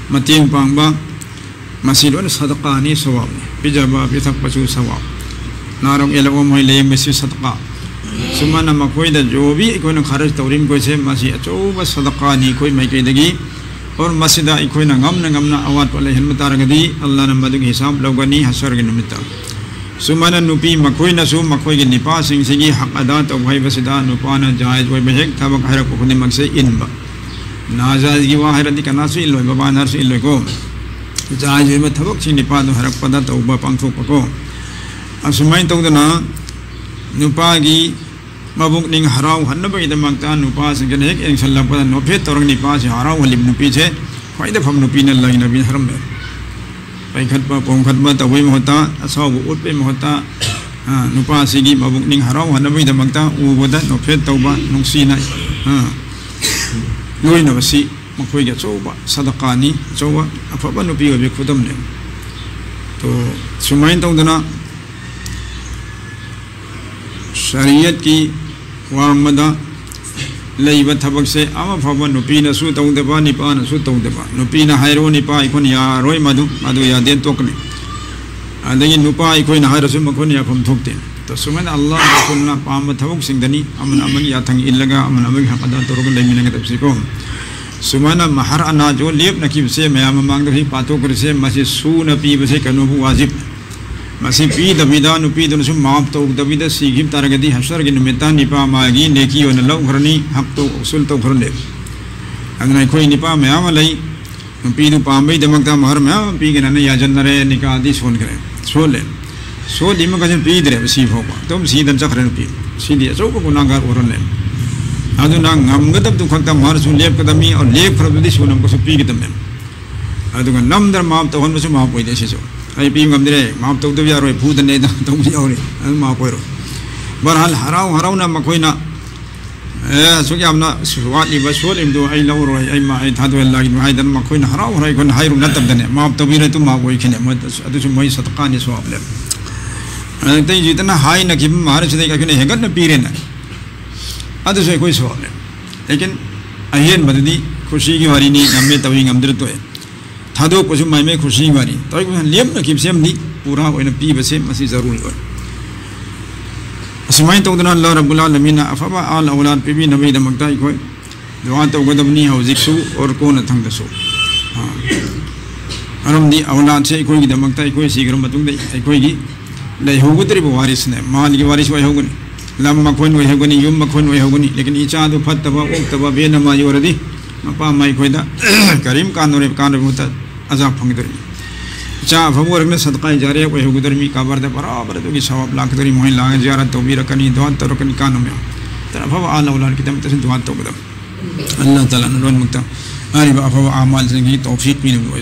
ꯃꯇꯦꯡ ꯄꯥꯡꯕ, ꯃꯁꯤ ꯂꯣꯏꯅ ꯁꯗꯀꯥꯅꯤ, ꯁꯋꯥꯕꯅꯤ꯫ ꯄꯤꯖꯕ ꯄꯤꯊꯛꯄꯁꯨ ꯁꯋꯥꯕ꯫ ꯅꯥꯔꯛ ꯑꯦꯂꯛ ꯑꯣ ꯃꯣꯏ ꯂꯥꯌꯦꯡꯕꯁꯤ ꯁꯗꯀꯥ꯫ ꯁꯨꯃꯥꯏꯅ ꯃꯈꯣꯏꯗ ꯖꯣꯕꯤ ꯑꯩꯈꯣꯏꯅ ꯈꯔꯖ ꯇꯧꯔꯤ ꯃꯈꯣꯏꯁꯦ, ꯃꯁꯤ ꯑꯆꯧꯕ ꯁꯗꯀꯥꯅꯤ ꯑꯩꯈꯣꯏ ꯃꯥꯏꯀꯩꯗꯒꯤ꯫ ꯑꯣꯔ ꯃꯁꯤꯗ ꯑꯩꯈꯣꯏꯅ ꯉꯝꯅ ꯉꯝꯅ ꯑꯋꯥꯠꯄ ꯂꯩꯍꯟꯕ ꯇꯥꯔꯒꯗꯤ ꯑꯜꯂꯥꯍꯅ ꯃꯗꯨꯒꯤ ꯍꯤꯁꯥꯕ ꯂꯧꯒꯅꯤ ꯍꯁꯔꯒꯤ ꯅꯨꯃꯤꯠꯇ꯫ ꯁꯨꯃꯥꯏꯅ ꯅꯨꯄꯤ ꯃꯈꯣꯏꯅꯁꯨ ꯃꯈꯣꯏꯒꯤ ꯅꯤꯄꯥꯁꯤꯡꯁꯤꯒꯤ ꯍꯛ ꯑꯗꯥ ꯇꯧꯕ ꯍꯥꯏꯕꯁꯤꯗ ꯅꯨꯄꯥꯅ ꯖꯥꯏꯖ ꯑꯣꯏꯕ ꯍꯦꯛ ꯊꯕꯛ ꯍꯥꯏꯔꯛꯄ ꯈꯨꯗꯤꯡꯃꯛꯁꯦ ꯏꯟꯕ꯫ ꯅꯥꯖꯥꯏꯖꯒꯤ ꯋꯥ ꯍꯥꯏꯔꯗꯤ ꯀꯅꯥꯁꯨ ꯏꯜꯂꯣꯏ, ꯕꯕꯥꯅꯁꯨ ꯏꯜꯂꯣꯏꯀꯣ꯫ ꯖꯥꯏꯖ ꯑꯣꯏꯕ ꯊꯕꯛꯁꯤꯡ ꯅꯤꯄꯥꯗꯣ ꯍꯥꯏꯔꯛꯄꯗ ꯇꯧꯕ, ꯄꯥꯡꯊꯣꯛꯄꯀꯣ꯫ ꯑꯁꯨꯃꯥꯏꯅ ꯇꯧꯗꯅ ꯅꯨꯄꯥꯒꯤ ꯃꯕꯨꯛꯅꯤꯡ ꯍꯔꯥꯎꯍꯟꯅꯕꯒꯤꯗꯃꯛꯇ ꯅꯨꯄꯥꯁꯤꯡꯁꯤꯅ ꯍꯦꯛ ꯌꯦꯡꯁꯤꯜꯂꯛꯄꯗ ꯅꯣꯐꯦꯠ ꯇꯧꯔꯒ ꯅꯤꯄꯥꯁꯤ ꯍꯔꯥꯎꯍꯜꯂꯤꯕ ꯅꯨꯄꯤꯁꯦ ꯈ꯭ꯋꯥꯏꯗꯩ ꯐꯕ ꯅꯨꯄꯤꯅ ꯂꯩꯅꯕꯤ ꯍꯥꯏꯔꯝꯃꯦ꯫ ꯄꯩꯈꯠꯄ ꯄꯣꯝꯈꯠꯄ ꯇꯧꯕꯒꯤ ꯃꯍꯨꯠꯇ, ꯑꯁꯥꯎꯕ ꯎꯠꯄꯒꯤ ꯃꯍꯨꯠꯇ, ꯑ, ꯅꯨꯄꯥꯁꯤꯒꯤ ꯃꯕꯨꯛꯅꯤꯡ ꯍꯔꯥꯎꯍꯟꯅꯕꯒꯤꯗꯃꯛꯇ ꯎꯕꯗ ꯅꯣꯐꯦꯠ ꯇꯧꯕ, ꯅꯨꯡꯁꯤꯅ, ꯑ, ꯂꯣꯏꯅꯕꯁꯤ ꯃꯈꯣꯏꯒꯤ ꯑꯆꯧꯕ ꯁꯗꯀꯥꯅꯤ, ꯑꯆꯧꯕ ꯑꯐꯕ ꯅꯨꯄꯤ ꯑꯣꯏꯕꯒꯤ ꯈꯨꯗꯝꯅꯤ꯫ ꯇꯣ, ꯁꯨꯃꯥꯏꯅ ꯇꯧꯗꯅ ꯁꯔꯤꯌꯠꯀꯤ ꯋꯥꯡꯃꯗ ꯂꯩꯕ ꯊꯕꯛꯁꯦ ꯑꯃ ꯐꯥꯎꯕ ꯅꯨꯄꯤꯅꯁꯨ ꯇꯧꯗꯕ, ꯅꯤꯄꯥꯅꯁꯨ ꯇꯧꯗꯕ꯫ ꯅꯨꯄꯤꯅ ꯍꯥꯏꯔꯣ, ꯅꯤꯄꯥ ꯑꯩꯈꯣꯏꯅ ꯌꯥꯔꯣꯏ, ꯃꯗꯨ, ꯃꯗꯨ ꯌꯥꯗꯦ, ꯇꯣꯛꯀꯅꯤ꯫ ꯑꯗꯒꯤ ꯅꯨꯄꯥ ꯑꯩꯈꯣꯏꯅ ꯍꯥꯏꯔꯁꯨ ꯃꯈꯣꯏꯅ ꯌꯥꯐꯝ ꯊꯣꯛꯇꯦ꯫ ꯇꯣ, ꯁꯨꯃꯥꯏꯅ ꯑꯜꯂꯥꯍ ꯔꯁꯨꯜꯅ ꯄꯥꯝꯕ ꯊꯕꯛꯁꯤꯡꯗꯅꯤ ꯑꯃꯅ ꯑꯃꯒꯤ ꯌꯥꯊꯪ ꯏꯜꯂꯒ ꯑꯃꯅ ꯑꯃꯒꯤ ꯍꯛ ꯑꯗꯥ ꯇꯧꯔꯒ ꯂꯩꯃꯤꯟꯅꯒꯗꯕꯁꯤꯀꯣ꯫ ꯁꯨꯃꯥꯏꯅ ꯃꯍꯔ ꯑꯅꯥꯖꯣ ꯂꯦꯞꯅꯈꯤꯕꯁꯦ, ꯃꯌꯥꯝ ꯃꯃꯥꯡꯗ ꯍꯧꯖꯤꯛ ꯄꯥꯊꯣꯛꯈ꯭ꯔꯤꯁꯦ, ꯃꯁꯤ ꯁꯨꯅ ꯄꯤꯕꯁꯦ ꯀꯩꯅꯣꯕꯨ ꯋꯥꯖꯤꯕ꯫ ꯃꯁꯤ ꯄꯤꯗꯕꯤꯗ, ꯅꯨꯄꯤꯗꯨꯅꯁꯨ ꯃꯥꯐ ꯇꯧꯗꯕꯤꯗ ꯁꯤꯈꯤꯕ ꯇꯥꯔꯒꯗꯤ ꯍꯁꯔꯒꯤ ꯅꯨꯃꯤꯠꯇ ꯅꯤꯄꯥ ꯃꯥꯒꯤ ꯅꯦꯀꯤ ꯑꯣꯏꯅ ꯂꯧꯈ꯭ꯔꯅꯤ, ꯍꯛꯇꯣ ꯎꯁꯨꯜ ꯇꯧꯈ꯭ꯔꯅꯤ꯫ ꯑꯗꯨꯅ ꯑꯩꯈꯣꯏ ꯅꯤꯄꯥ ꯃꯌꯥꯝ ꯑꯃ ꯂꯩ, ꯅꯨꯄꯤꯗꯨ ꯄꯥꯝꯕꯩꯗꯃꯛꯇ ꯃꯍꯔ ꯃꯌꯥꯝ ꯑꯃ ꯄꯤꯒꯅꯦꯅ ꯌꯥꯖꯟꯅꯔꯦ, ꯅꯤꯀꯥꯗꯤ ꯁꯣꯟꯈ꯭ꯔꯦ, ꯁꯣꯜꯂꯦ꯫ ꯁꯣꯜꯂꯤ ꯃꯈꯩꯁꯨ ꯄꯤꯗ꯭ꯔꯦꯕ ꯁꯤ ꯐꯥꯎꯕ, ꯑꯗꯨꯝ ꯁꯤꯗꯅ ꯆꯠꯈ꯭ꯔꯦ ꯅꯨꯄꯤ꯫ ꯁꯤꯗꯤ ꯑꯆꯧꯕ ꯒꯨꯅꯥꯒꯥꯔ ꯑꯣꯏꯔꯝꯂꯦ꯫ ꯑꯗꯨꯅ ꯉꯝꯒꯗꯕꯗꯨ ꯈꯛꯇ ꯃꯍꯔꯁꯨ ꯂꯦꯞꯀꯗꯕꯅꯤ, ꯑꯗꯨ ꯂꯦꯞꯈ꯭ꯔꯕꯗꯨꯗꯤ ꯁꯨꯅ ꯑꯃꯨꯛꯀꯁꯨ ꯄꯤꯒꯗꯕꯅꯦ꯫ ꯑꯗꯨꯒ ꯅꯝꯗꯅ ꯃꯥꯐ ꯇꯧꯍꯟꯕꯁꯨ ꯃꯥꯐ ꯑꯣꯏꯗꯦ꯫ ꯁꯤꯁꯨ ꯑꯩ ꯄꯤ ꯉꯝꯗ꯭ꯔꯦ, ꯃꯥꯐ ꯇꯧꯗꯕ ꯌꯥꯔꯣꯏ, ꯐꯨꯗꯅ ꯑꯩꯗ ꯇꯧꯕ ꯌꯥꯎꯔꯤ, ꯑꯗꯨ ꯃꯥꯐ ꯑꯣꯏꯔꯣꯏ꯫ ꯕꯍꯔꯍꯥꯜ, ꯍꯔꯥꯎ ꯍꯔꯥꯎꯅ ꯃꯈꯣꯏꯅ, "ꯑꯦ, ꯑꯁꯨꯛ ꯌꯥꯝꯅ ꯋꯥꯠꯂꯤꯕ, ꯁꯣꯠꯂꯤꯕꯗꯨ ꯑꯩ ꯂꯧꯔꯣꯏ, ꯑꯩ ꯃꯥ-, ꯑꯩ ꯊꯥꯗꯣꯛꯍꯜꯂꯒꯦ" ꯍꯥꯏꯗꯅ ꯃꯈꯣꯏꯅ ꯍꯔꯥꯎ ꯍꯔꯥꯎ ꯑꯩꯈꯣꯏꯅ ꯍꯥꯏꯔꯨ ꯅꯠꯇꯕꯗꯅꯦ, ꯃꯥꯐ ꯇꯧꯕꯤꯔꯣꯏ, ꯑꯗꯨ ꯃꯥꯐ ꯑꯣꯏꯈꯤꯅꯦ꯫ ꯃꯣꯏ ꯑꯗꯨꯁꯨ ꯃꯣꯏ ꯁꯗꯀꯥꯅꯤ, ꯁꯣꯍꯥꯕꯅꯦ꯫ ꯑꯗꯨ ꯑꯇꯩꯁꯤꯗꯅ ꯍꯥꯏꯅꯈꯤꯕ ꯃꯍꯔꯁꯤꯗꯒꯤ ꯑꯩꯈꯣꯏꯅ ꯍꯦꯟꯒꯠꯅ ꯄꯤꯔꯦꯅꯦ꯫ ꯑꯗꯨꯁꯨ ꯑꯩꯈꯣꯏ ꯁꯣꯍꯥꯕꯅꯦ꯫ ꯂꯦꯀꯤꯟ ꯑꯍꯦꯟꯕꯗꯨꯗꯤ ꯈꯨꯁꯤꯒꯤ ꯋꯥꯔꯤꯅꯤ, ꯉꯝꯃꯦ ꯇꯧꯏ, ꯉꯝꯗ꯭ꯔ ꯇꯣꯛꯑꯦ꯫ ꯊꯥꯗꯣꯛꯄꯁꯨ ꯃꯥꯏ ꯃꯥꯏ ꯈꯨꯁꯤꯒꯤ ꯋꯥꯔꯤ꯫ ꯇꯧꯏ ꯂꯦꯞꯅꯈꯤꯕꯁꯦ ꯑꯃꯗꯤ ꯄꯨꯔꯥ ꯑꯣꯏꯅ ꯄꯤꯕꯁꯦ ꯃꯁꯤ ꯖꯔꯨꯔꯤ ꯑꯣꯏ꯫ ꯑꯁꯨꯃꯥꯏꯅ ꯇꯧꯗꯅ ꯑꯜꯂꯥꯍ ꯔꯕꯨꯜ ꯑꯥꯂꯃꯤꯟꯅ ꯑꯐꯕ ꯑꯥꯜ ꯑꯧꯂꯥꯗ ꯄꯤꯕꯤꯅꯕꯒꯤꯗꯃꯛꯇ ꯑꯩꯈꯣꯏ ꯗꯨꯋꯥ ꯇꯧꯒꯗꯕꯅꯤ ꯍꯧꯖꯤꯛꯁꯨ, ꯑꯣꯔ ꯀꯣꯟꯅ ꯊꯪꯗꯁꯨ꯫ ꯑꯥ꯫ ꯃꯔꯝꯗꯤ ꯑꯧꯂꯥꯗꯁꯦ ꯑꯩꯈꯣꯏꯒꯤꯗꯃꯛꯇ, ꯑꯩꯈꯣꯏ ꯁꯤꯈ꯭ꯔ ꯃꯇꯨꯡꯗ ꯑꯩꯈꯣꯏꯒꯤ ꯂꯩꯍꯧꯒꯗꯧꯔꯤꯕ ꯋꯥꯔꯤꯁꯅꯦ, ꯃꯥꯜꯒꯤ ꯋꯥꯔꯤꯁ ꯑꯣꯏꯍꯧꯒꯅꯤ, ꯂꯝ ꯃꯈꯣꯏꯅ ꯑꯣꯏꯍꯧꯒꯅꯤ, ꯌꯨꯝ ꯃꯈꯣꯏꯅ ꯑꯣꯏꯍꯧꯒꯅꯤ꯫ ꯂꯦꯀꯤꯟ ꯏꯆꯥꯗꯨ ꯐꯠꯇꯕ, ꯑꯣꯛꯇꯕ, ꯕꯦꯟ ꯑꯃ ꯌꯣꯜꯂꯗꯤ ꯃꯄꯥ ꯑꯃ ꯑꯩꯈꯣꯏꯗ ꯀꯔꯤꯝ ꯀꯥꯟꯅꯔꯣꯏ, ꯀꯥꯟꯅꯕ ꯃꯍꯨꯠꯇ ꯑꯖꯥꯕ ꯐꯪꯒꯗꯧꯔꯤꯅꯤ꯫ ꯏꯆꯥ ꯑꯐꯕ ꯑꯣꯏꯔꯒꯅ ꯁꯗꯀꯥ ꯖꯥꯔꯤꯌꯥ ꯑꯣꯏꯍꯧꯒꯗꯧꯔꯤꯃꯤ, ꯀꯕꯔꯗ ꯕꯔꯥꯕꯔ ꯑꯗꯨꯒꯤ ꯁꯋꯥꯕ ꯂꯥꯛꯀꯗꯧꯔꯤ, ꯃꯣꯏ ꯂꯥꯛꯑꯒ ꯖꯤꯌꯥꯔꯠ ꯇꯧꯕꯤꯔꯛꯀꯅꯤ, ꯗꯨꯋꯥ ꯇꯧꯔꯛꯀꯅꯤ, ꯀꯥꯟꯅꯕ ꯃꯌꯥꯝ꯫ ꯇꯔꯥ ꯑꯐꯕ ꯑꯥ ꯂꯧꯂꯥꯟꯒꯤꯗꯃꯛꯇꯁꯨ ꯗꯨꯋꯥ ꯇꯧꯒꯗꯕ꯫ ꯑꯜꯂꯥꯍ ꯇꯥꯂꯥꯅ ꯂꯣꯏꯅꯃꯛꯇ ꯍꯥꯏꯔꯤꯕ ꯑꯐꯕ ꯑꯃꯥꯜꯁꯤꯡꯒꯤ ꯇꯧꯐꯤꯛ ꯄꯤꯅꯕ ꯑꯣꯏ꯫